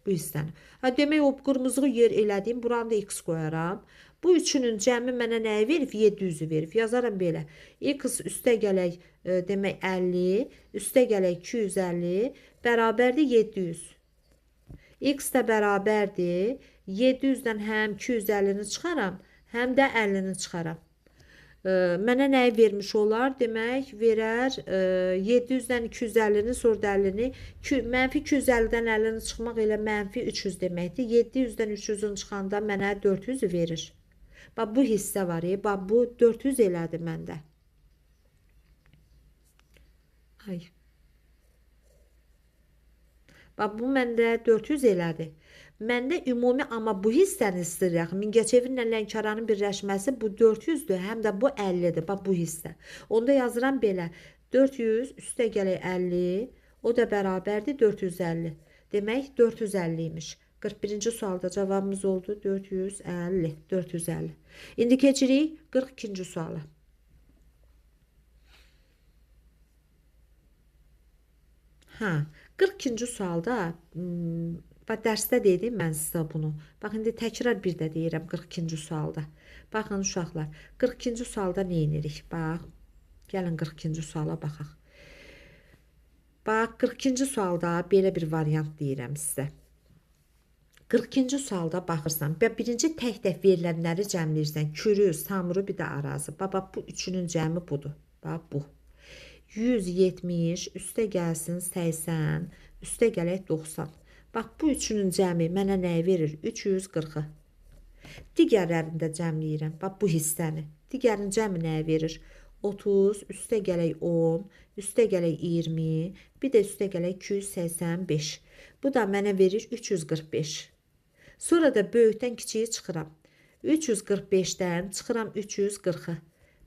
Bu hissəni. Hə, demək, o qırmızı yer elədiyim, buranı da x qoyaram. Bu üçünün cəmi mənə nəyi verib? 700-ü verib. Yazaram belə. X üstə gələk, demək 50, üstə gələk 250, bərabərdir 700. X də bərabərdir. 700-dən həm 250-ni çıxaram, həm də 50-ni çıxaram. Mənə nəyi vermiş olar? Demək, verər 700-dən 250-ni, sonra da 50-ni. Mənfi 250-dən 50-ni çıxmaq elə mənfi 300 deməkdir. 700-dən 300-ün çıxanda mənə 400 verir. Bax, bu hissə var. Bax, bu 400 elədi məndə. Ay. Bax, bu məndə 400 elədi. Məndə ümumi, amma bu hissəni istəyirək. Mingəçevirlə Lənkəranın birləşməsi bu 400-dür, həm də bu 50-dir. Bax, bu hissə. Onda yazıram belə. 400 üstə gələk 50, o da bərabərdir 450. Demək, 450 imiş. 41-ci sualda cavabımız oldu 450. 450. İndi keçirik 42-ci suala. Hə, 42-ci sualda bax, dərsdə dedim mən sizə bunu. Bax, indi təkrar bir də deyirəm 42-ci sualda. Baxın, uşaqlar, 42-ci sualda nə edirik? Bax, gəlin 42-ci suala baxaq. Bax, 42-ci sualda belə bir variant deyirəm sizə. 42-ci sualda baxırsan, birinci tək-tək verilənləri cəmləyirsən. Kürü, Samuru, bir də Arazı. Bax, bax, bu üçünün cəmi budur. Bax, bu. 170, üstə gəlsin 80, üstə gələk 90. Bax, bu üçünün cəmi mənə nəyi verir? 340-ı. Digərlərini də cəmləyirəm. Bax, bu hissəni. Digərin cəmi nəyi verir? 30, üstə gələk 10, üstə gələk 20, bir də üstə gələk 285. Bu da mənə verir 345. Sonra da böyükdən kiçiyi çıxıram. 345-dən çıxıram 340-ı.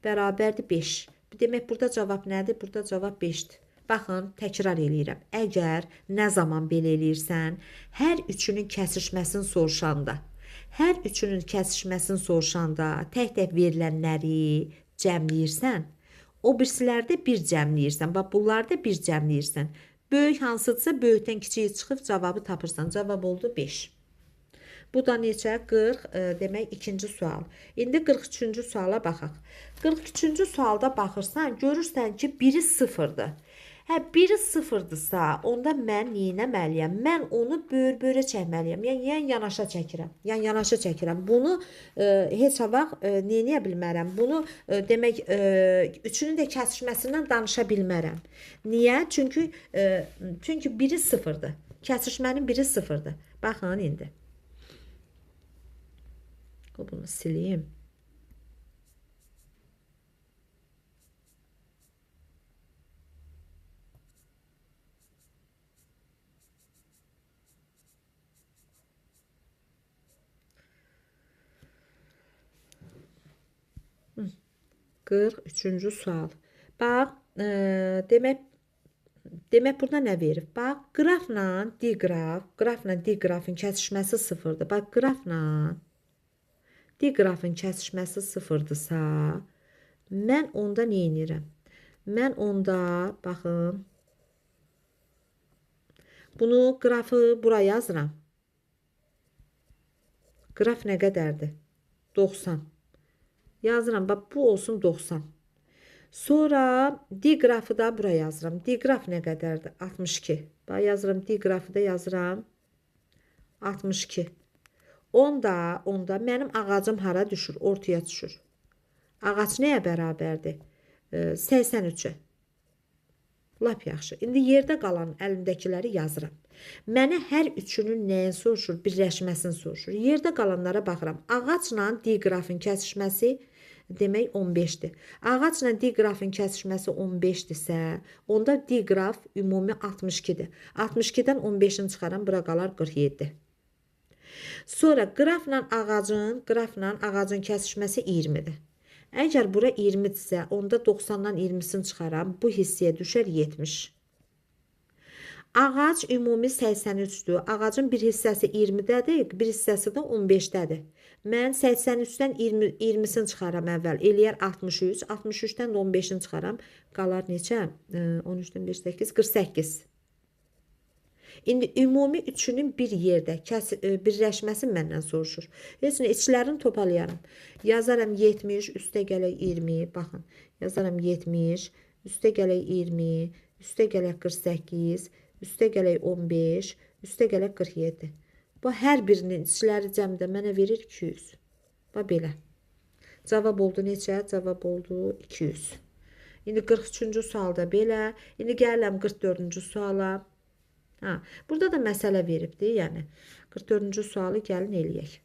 Bərabərdir 5. Demək, burada cavab nədir? Burada cavab 5-dir. Baxın, təkrar eləyirəm. Əgər nə zaman belə eləyirsən, hər üçünün kəsişməsini soruşanda, hər üçünün kəsişməsini soruşanda tək-tək verilənləri cəmləyirsən, o birisilərdə bir cəmləyirsən, bax, bunlarda bir cəmləyirsən. Böyük hansıdırsa, böyükdən kiçiyi çıxıb cavabı tapırsan. Cavab oldu 5. Bu da neçə? 40, demək, ikinci sual. İndi 43-cü suala baxaq. 43-cü sualda baxırsan, görürsən ki, biri sıfırdır. Hə, biri sıfırdırsa, onda mən nə etməliyəm? Mən onu böyür-böyrə çəkməliyəm. Yəni, yan yanaşa çəkirəm. Yan yanaşa çəkirəm. Bunu heç vaxt nə edə bilmərəm. Bunu, demək, üçünün də kəsişməsindən danışa bilmərəm. Niyə? Çünki biri sıfırdır. Kəsişmənin biri sıfırdır. Baxın indi. Bunu sileyim. Hı. 43-cü sual. Bax, demək burada nə verib? Bax, qrafla diqraf, qrafla diqrafın kəsişməsi sıfırdır. Bax, qrafla diqrafın kəsişməsi sıfırdırsa, mən onda nə edirəm? Mən onda, baxın, bunu qrafı bura yazıram. Qraf nə qədərdir? 90. Yazıram, bax, bu olsun 90. Sonra diqrafı da bura yazıram. Diqraf nə qədərdir? 62. Bax, yazıram, diqrafı da yazıram. 62. Onda mənim ağacım hara düşür? Ortaya düşür. Ağac nəyə bərabərdir? 83-ə. Lap yaxşı. İndi yerdə qalan əlimdəkiləri yazıram. Mənə hər üçünün nəyin soruşur? Birləşməsini soruşur. Yerdə qalanlara baxıram. Ağacla diqrafın kəsişməsi demək 15-dir. Ağacla diqrafın kəsişməsi 15-dirsə, onda diqraf ümumi 62-dir. 62-dən 15-ini çıxaram, bura qalar 47. Sonra qrafla ağacın kəsişməsi 20-dir. Əgər bura 20-dirsə, onda 90-dan 20-sini çıxaram, bu hissəyə düşər 70. Ağac ümumi 83-dür. Ağacın bir hissəsi 20-dədir, bir hissəsi də 15-dədir. Mən 83-dən 20-sini çıxaram əvvəl. Eləyər 63. 63-dən də 15-ini çıxaram. Qalar neçə? 13-dən 5, 8, 48. İndi ümumi üçünün bir yerdə birləşməsi məndən soruşur. Heç nə, içlərini toparlayaram. Yazaram 70, üstə gələk 20. Baxın, yazaram 70, üstə gələk 20, üstə gələk 48, Üstə gələk 15, üstə gələk 47. Bu, hər birinin içləri cəmdə mənə verir 200. Bax, belə. Cavab oldu neçə? Cavab oldu 200. İndi 43-cü sualda belə. İndi gəlirəm 44-cü suala. Ha, burada da məsələ veribdir. Yəni 44-cü sualı gəlin eləyək.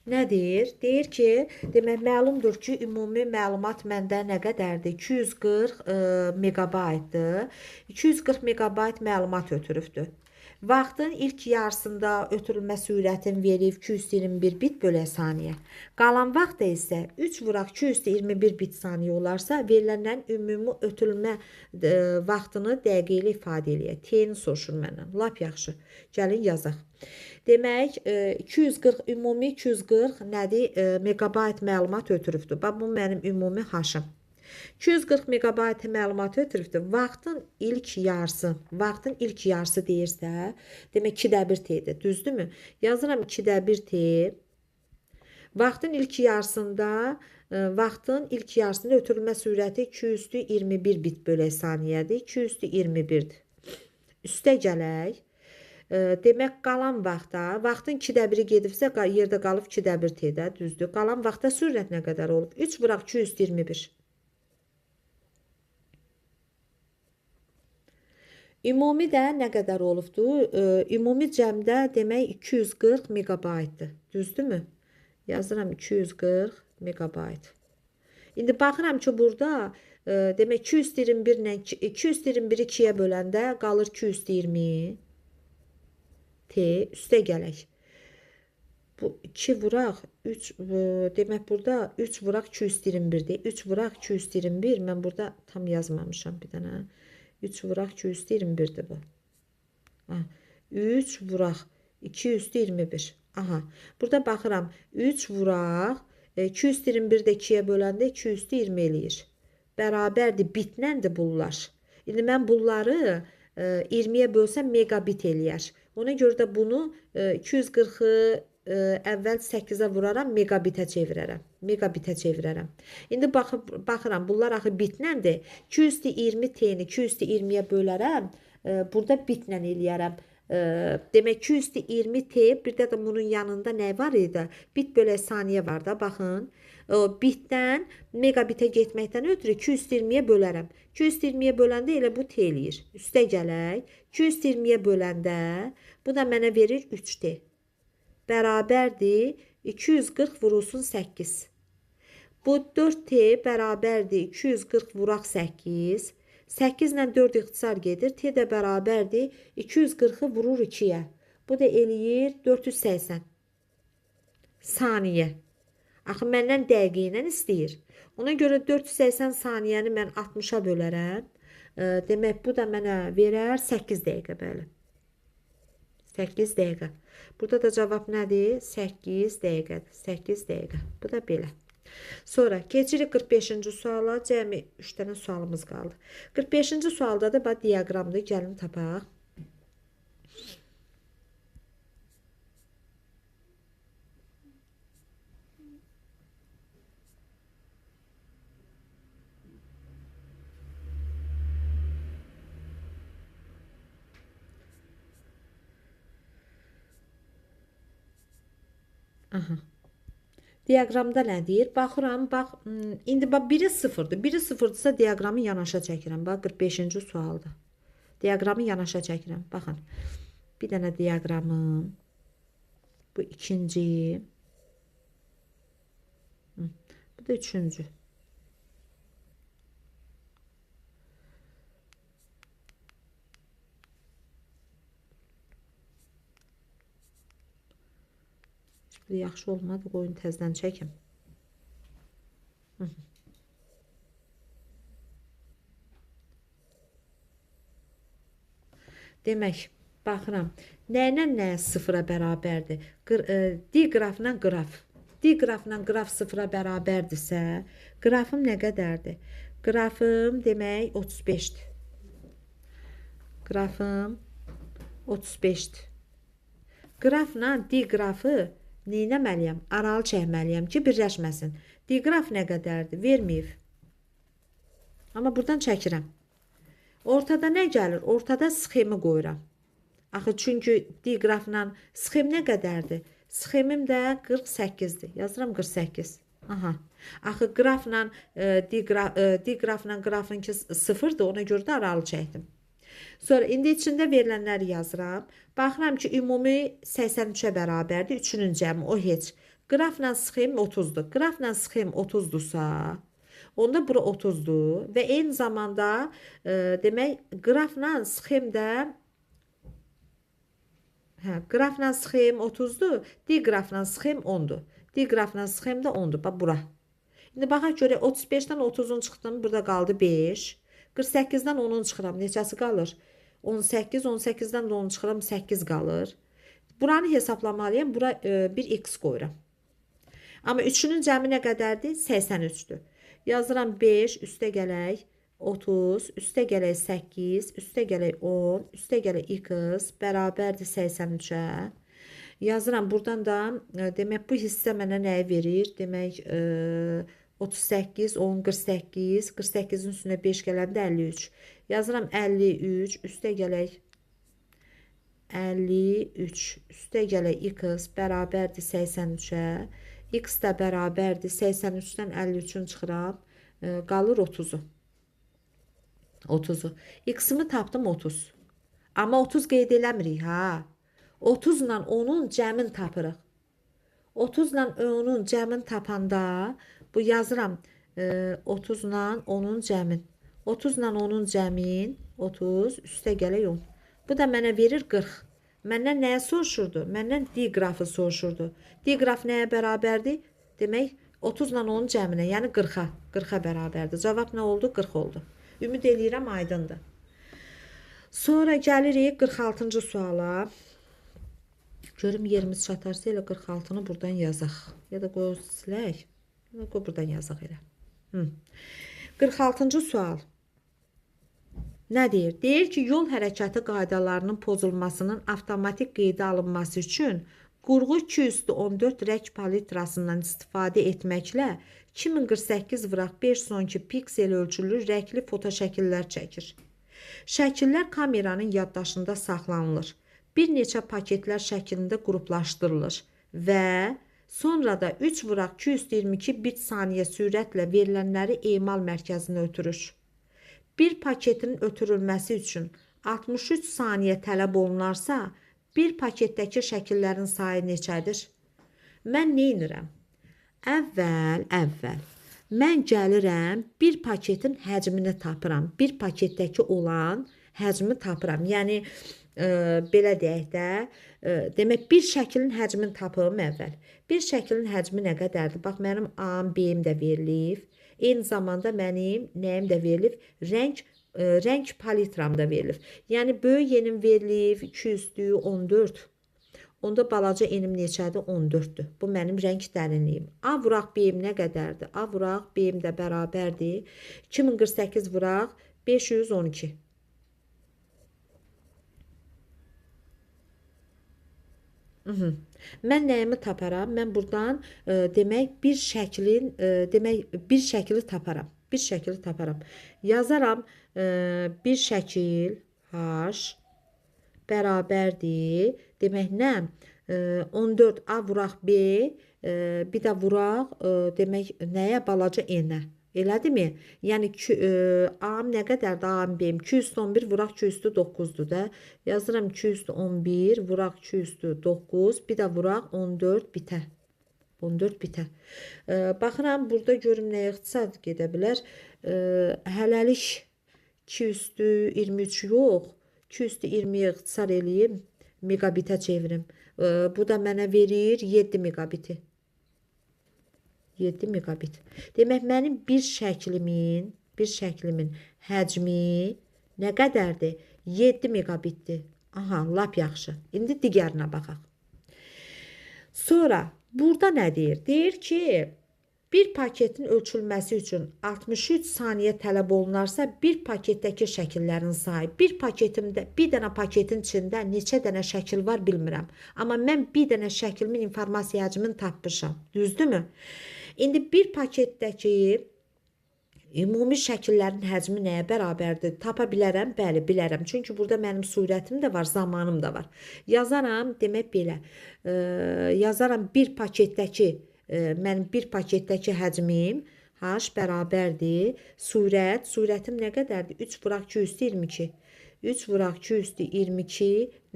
Nə deyir? Deyir ki, demək, məlumdur ki, ümumi məlumat məndə nə qədərdir? 240 megabaytdır. 240 megabayt məlumat ötürübdür. Vaxtın ilk yarısında ötürülmə sürətin verib 221 bit bölə saniyə. Qalan vaxtda isə 3 vuraq 221 bit saniyə olarsa, verilənlərin ümumi ötürülmə vaxtını dəqiqə ilə ifadə eləyək. T-ni soruşur məndən. Lap yaxşı. Gəlin yazaq. Demək, 240, ümumi 240 nədir? Megabayt məlumat ötürübdür. Bax, bu mənim ümumi H-ım. 240 megabayt məlumat ötürübdür. Vaxtın ilk yarısı, vaxtın ilk yarısı deyirsə, demək 2-də 1 T-dir. Düzdürmü? Yazıram 2-də 1 T. Vaxtın ilk yarısında, vaxtın ilk yarısında ötürülmə sürəti 221 bit bölək saniyədir. 221-dir. Üstə gələk. Demək, qalan vaxtda, vaxtın 2-də 1-i gedibsə, yerdə qalıb 2-də 1 T-də, düzdür. Qalan vaxtda sürət nə qədər olub? 3 vuraq 221. Ümumi də nə qədər olubdur? Ümumi cəmdə demək 240 megabaytdır. Düzdürmü? Yazıram 240 megabayt. İndi baxıram ki, burada demək 221 ilə 221-i 2-yə böləndə qalır 220 T. Üstə gələk. Bu 2 vuraq 3, demək burada 3 vuraq 221-dir. 3 vuraq 221. Mən burada tam yazmamışam bir dənə. 3 vuraq 221-dir bu. 3 vuraq 221. Aha. Burada baxıram. 3 vuraq 221-də 2-yə böləndə 220 eləyir. Bərabərdir. Bitnəndir bunlar. İndi mən bunları 20-yə bölsəm megabit eləyər. Ona görə də bunu 240-ı əvvəl 8-ə vuraram, megabitə çevirərəm. Megabitə çevirərəm. İndi baxıram, bunlar axı bitnəndir. 220 T-ni 220-yə bölərəm. Burada bitlə eləyərəm. Demək, 220 T, bir də bunun yanında nə var idi? Bit bölək saniyə var da, baxın. Bitdən megabitə getməkdən ötürü 220-yə bölərəm. 220-yə böləndə elə bu T eləyir. Üstə gələk. 220-yə böləndə bu da mənə verir 3T. Bərabərdir 240 vurulsun 8. Bu 4T bərabərdir 240 vuraq 8. 8 ilə 4 ixtisar gedir. T də bərabərdir 240-ı vurur 2-yə. Bu da eləyir 480 saniyə. Axı məndən dəqiqə ilə istəyir. Ona görə 480 saniyəni mən 60-a bölərəm. Demək, bu da mənə verər 8 dəqiqə, bəli. 8 dəqiqə. Burada da cavab nədir? 8 dəqiqədir. 8 dəqiqə. Bu da belə. Sonra keçirik 45-ci suala. Cəmi 3 dənə sualımız qaldı. 45-ci sualda da bax diaqramdır. Gəlin tapaq. Aha. Diaqramda nə deyir? Baxıram, bax, indi bax, biri sıfırdır. Biri sıfırdırsa diaqramı yanaşa çəkirəm. Bax, 45-ci sualdır. Diaqramı yanaşa çəkirəm. Baxın, bir dənə diaqramım. Bu ikinci. Bu da üçüncü. Bu yaxşı olmadı. Qoyun təzdən çəkim. Demək, baxıram. Nə ilə nəyə sıfıra bərabərdir? D qrafla qraf. D qrafla qraf sıfıra bərabərdirsə, qrafım nə qədərdir? Qrafım, demək, 35-dir. Qrafım 35-dir. Qrafla D qrafı nə etməliyəm? Aralı çəkməliyəm ki, birləşməsin. D qraf nə qədərdir? Verməyib. Amma buradan çəkirəm. Ortada nə gəlir? Ortada sxemi qoyuram. Axı, çünki diqrafla sxem nə qədərdir? Sxemim də 48-dir. Yazıram 48. Aha. Axı, qrafla diqrafla qrafınki 0-dır. Ona görə də aralı çəkdim. Sonra indi içində verilənləri yazıram. Baxıram ki, ümumi 83-ə bərabərdir. 3-ünün cəmi o heç. Qrafla sxem 30-dur. Qrafla sxem 30-dursa, onda bura 30-dur. Və eyni zamanda demək, qrafla sxem də qrafla sxem 30-dur, diqrafla sxem 10-dur. Diqrafla sxem də 10-dur. Bax, bura. İndi baxaq görək, 35-dən 30-un çıxdım, burada qaldı 5. 48-dən 10-un çıxıram, neçəsi qalır? 18, 18-dən də 10 çıxıram, 8 qalır. Buranı hesaplamalıyam, bura bir x qoyuram. Amma 3-ünün cəmi nə qədərdir? 83-dür. Yazıram 5, üstə gələk 30, üstə gələk 8, üstə gələk 10, üstə gələk x bərabərdir 83-ə. Yazıram buradan da, demək bu hissə mənə nəyi verir? Demək 38, 10, 48, 48-in üstünə 5 gələndə 53. Yazıram 53, üstə gələk 53, üstə gələk x bərabərdir 83-ə. X də bərabərdir 83-dən 53-ün çıxıram, qalır 30-u. 30-u. X-imi tapdım 30. Amma 30 qeyd eləmirik, ha. 30 ilə 10-un cəmin tapırıq. 30 ilə 10-un cəmin tapanda, bu yazıram 30 ilə 10-un cəmin. 30 ilə 10-un cəmin, 30, üstə gələk 10. Bu da mənə verir 40. Məndən nəyə soruşurdu? Məndən diqrafı soruşurdu. Diqraf nəyə bərabərdir? Demək, 30 ilə 10-un cəminə, yəni 40-a. 40-a bərabərdir. Cavab nə oldu? 40 oldu. Ümid eləyirəm, aydındır. Sonra gəlirik 46-cı suala. Görüm yerimiz çatarsa elə 46-nı buradan yazaq. Ya da qoy silək. Ya da qoy buradan yazaq elə. 46-cı sual. Nə deyir? Deyir ki, yol hərəkəti qaydalarının pozulmasının avtomatik qeydə alınması üçün qurğu 214 rəng palitrasından istifadə etməklə 2048 vıraq 512 piksel ölçülü rəngli fotoşəkillər çəkir. Şəkillər kameranın yaddaşında saxlanılır. Bir neçə paketlər şəklində qruplaşdırılır və sonra da 3 vıraq 222 bit saniyə sürətlə verilənləri emal mərkəzinə ötürür. Bir paketin ötürülməsi üçün 63 saniyə tələb olunarsa, bir paketdəki şəkillərin sayı neçədir? Mən nə edirəm? Əvvəl, mən gəlirəm, bir paketin həcmini tapıram. Bir paketdəki olan həcmi tapıram. Yəni, belə deyək də, demək, bir şəklin həcmini tapım əvvəl. Bir şəklin həcmi nə qədərdir? Bax, mənim A-m, B-m də verilib. Eyni zamanda mənim nəyim də verilib? Rəng palitram da verilib. Yəni, böyük enim verilib 214. Onda balaca enim neçədir? 14-dür. Bu mənim rəng dərinliyim. A vuraq B-m nə qədərdir? A vuraq B-m də bərabərdir. 2048 vuraq 512. Mən nəyimi taparam? Mən buradan demək bir şəklin, demək bir şəkli taparam. Bir şəkli taparam. Yazaram bir şəkil H bərabərdir. Demək nə? 14 A vuraq B, bir də vuraq demək nəyə? Balaca N-ə. Elədimi? Yəni A-m nə qədərdir? A-m B-m 211 vuraq 209-dur da. Yazıram 211 vuraq 209, bir də vuraq 14 bitə. 14 bitə. Baxıram, burada görüm nəyə ixtisar gedə bilər. Hələlik 223 yox, 220-yə ixtisar eləyim, megabitə çevirim. Bu da mənə verir 7 megabiti. 7 megabit. Demək, mənim bir şəklimin həcmi nə qədərdir? 7 megabitdir. Aha, lap yaxşı. İndi digərinə baxaq. Sonra burada nə deyir? Deyir ki, bir paketin ölçülməsi üçün 63 saniyə tələb olunarsa, bir paketdəki şəkillərin sayı, bir paketimdə, bir dənə paketin içində neçə dənə şəkil var bilmirəm. Amma mən bir dənə şəklimin informasiya həcmini tapmışam. Düzdürmü? İndi bir paketdəki Ümumi şəkillərin həcmi nəyə bərabərdir? Tapa bilərəm? Bəli, bilərəm. Çünki burada mənim surətim də var, zamanım da var. Yazaram, demək belə. Yazaram bir paketdəki, mənim bir paketdəki həcmim H bərabərdir. Surət, surətim nə qədərdir? 3 vuraq 2 üstü 22. 3 vuraq 2 üstü 22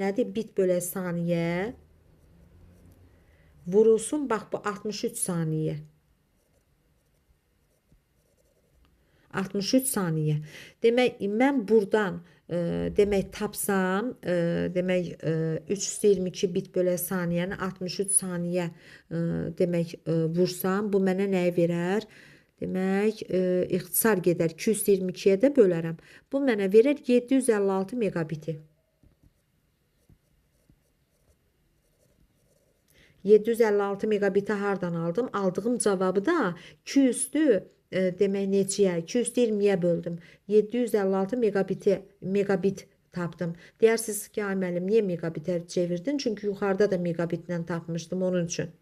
nədir? Bit bölə saniyə. Vurulsun, bax bu 63 saniyə. 63 saniyə. Demək, mən buradan demək, tapsam, demək, 322 bit bölə saniyəni 63 saniyə demək, vursam, bu mənə nəyi verər? Demək, ixtisar gedər 222-yə də bölərəm. Bu mənə verər 756 megabiti. 756 megabiti hardan aldım? Aldığım cavabı da 2 üstü demək neçəyə? 220-yə böldüm. 756 megabit tapdım. Deyərsiniz ki, ay müəllim, niyə megabitə çevirdin? Çünki yuxarıda da megabitlə tapmışdım onun üçün.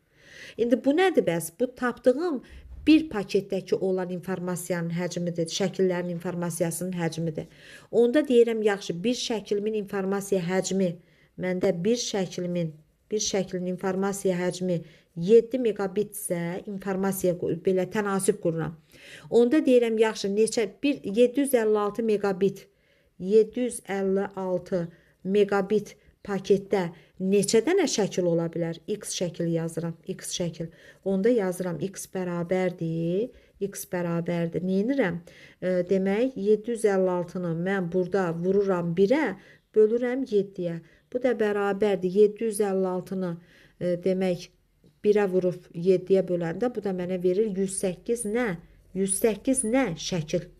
İndi bu nədir bəs? Bu tapdığım bir paketdəki olan informasiyanın həcmidir, şəkillərin informasiyasının həcmidir. Onda deyirəm, yaxşı, bir şəklimin informasiya həcmi, məndə bir şəklin informasiya həcmi 7 megabitsə, informasiya belə tənasüb qururam. Onda deyirəm, yaxşı, neçə? 756 megabit, 756 megabit paketdə neçə dənə şəkil ola bilər? X şəkil yazıram, X şəkil. Onda yazıram, X bərabərdir, X bərabərdir. Neynirəm? Demək, 756-nı mən burada vururam 1-ə, bölürəm 7-yə. Bu da bərabərdir. 756-nı demək 1-ə vurub 7-yə böləndə bu da mənə verir 108 nə? 108 nə? Şəkil.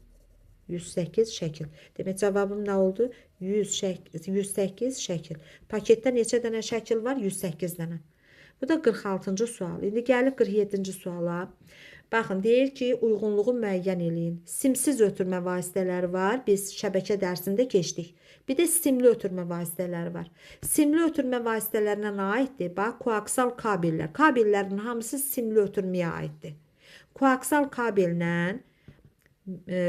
108 şəkil. Demək, cavabım nə oldu? 108 şəkil. Paketdə neçə dənə şəkil var? 108 dənə. Bu da 46-cı sual. İndi gəlirik 47-ci suala. Baxın, deyir ki, uyğunluğu müəyyən eləyin. Simsiz ötürmə vasitələri var. Biz şəbəkə dərsində keçdik. Bir də simli ötürmə vasitələri var. Simli ötürmə vasitələrinə nə aiddir? Bax, koaksal kabellər. Kabellərin hamısı simli ötürməyə aiddir. Koaksal kabellə,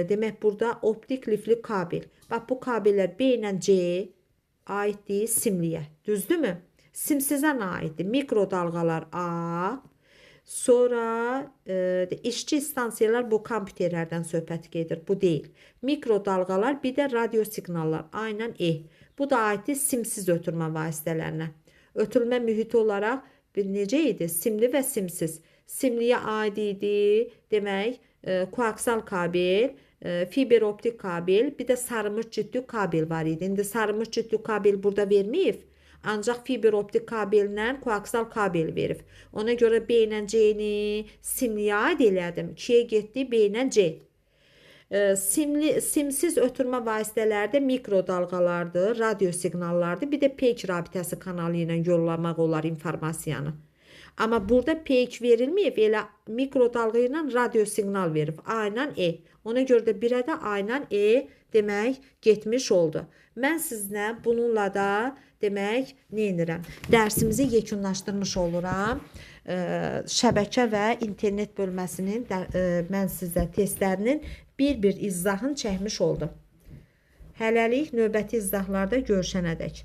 demək, burada optik lifli kabel. Bax, bu kabellər B ilə C aiddir simliyə. Düzdürmü? Simsizə nə aiddir? Mikrodalğalar A. Sonra işçi stansiyalar bu kompüterlərdən söhbət gedir. Bu deyil. Mikrodalğalar, bir də radio siqnallar. A ilə E. Bu da aiddir simsiz ötürmə vasitələrinə. Ötürmə mühiti olaraq bir necə idi? Simli və simsiz. Simliyə aid idi, demək, koaksal kabel, fiber optik kabel, bir də sarımış cütlü kabel var idi. İndi sarımış cütlü kabel burada verməyib. Ancaq fiber optik kabellə koaksal kabel verib. Ona görə B ilə C-ni simliyə aid elədim. 2-yə getdi B ilə C. Simsiz ötürmə vasitələri də mikrodalğalardır, radio siqnallardır. Bir də peyk rabitəsi kanalı ilə yollamaq olar informasiyanı. Amma burada peyk verilməyib, elə mikrodalğa ilə radio siqnal verib. A ilə E. Ona görə də 1-ə də A ilə E demək getmiş oldu. Mən sizinlə bununla da demək neynirəm? Dərsimizi yekunlaşdırmış oluram. Şəbəkə və internet bölməsinin mən sizə testlərinin bir-bir izahını çəkmiş oldum. Hələlik növbəti izahlarda görüşənədək.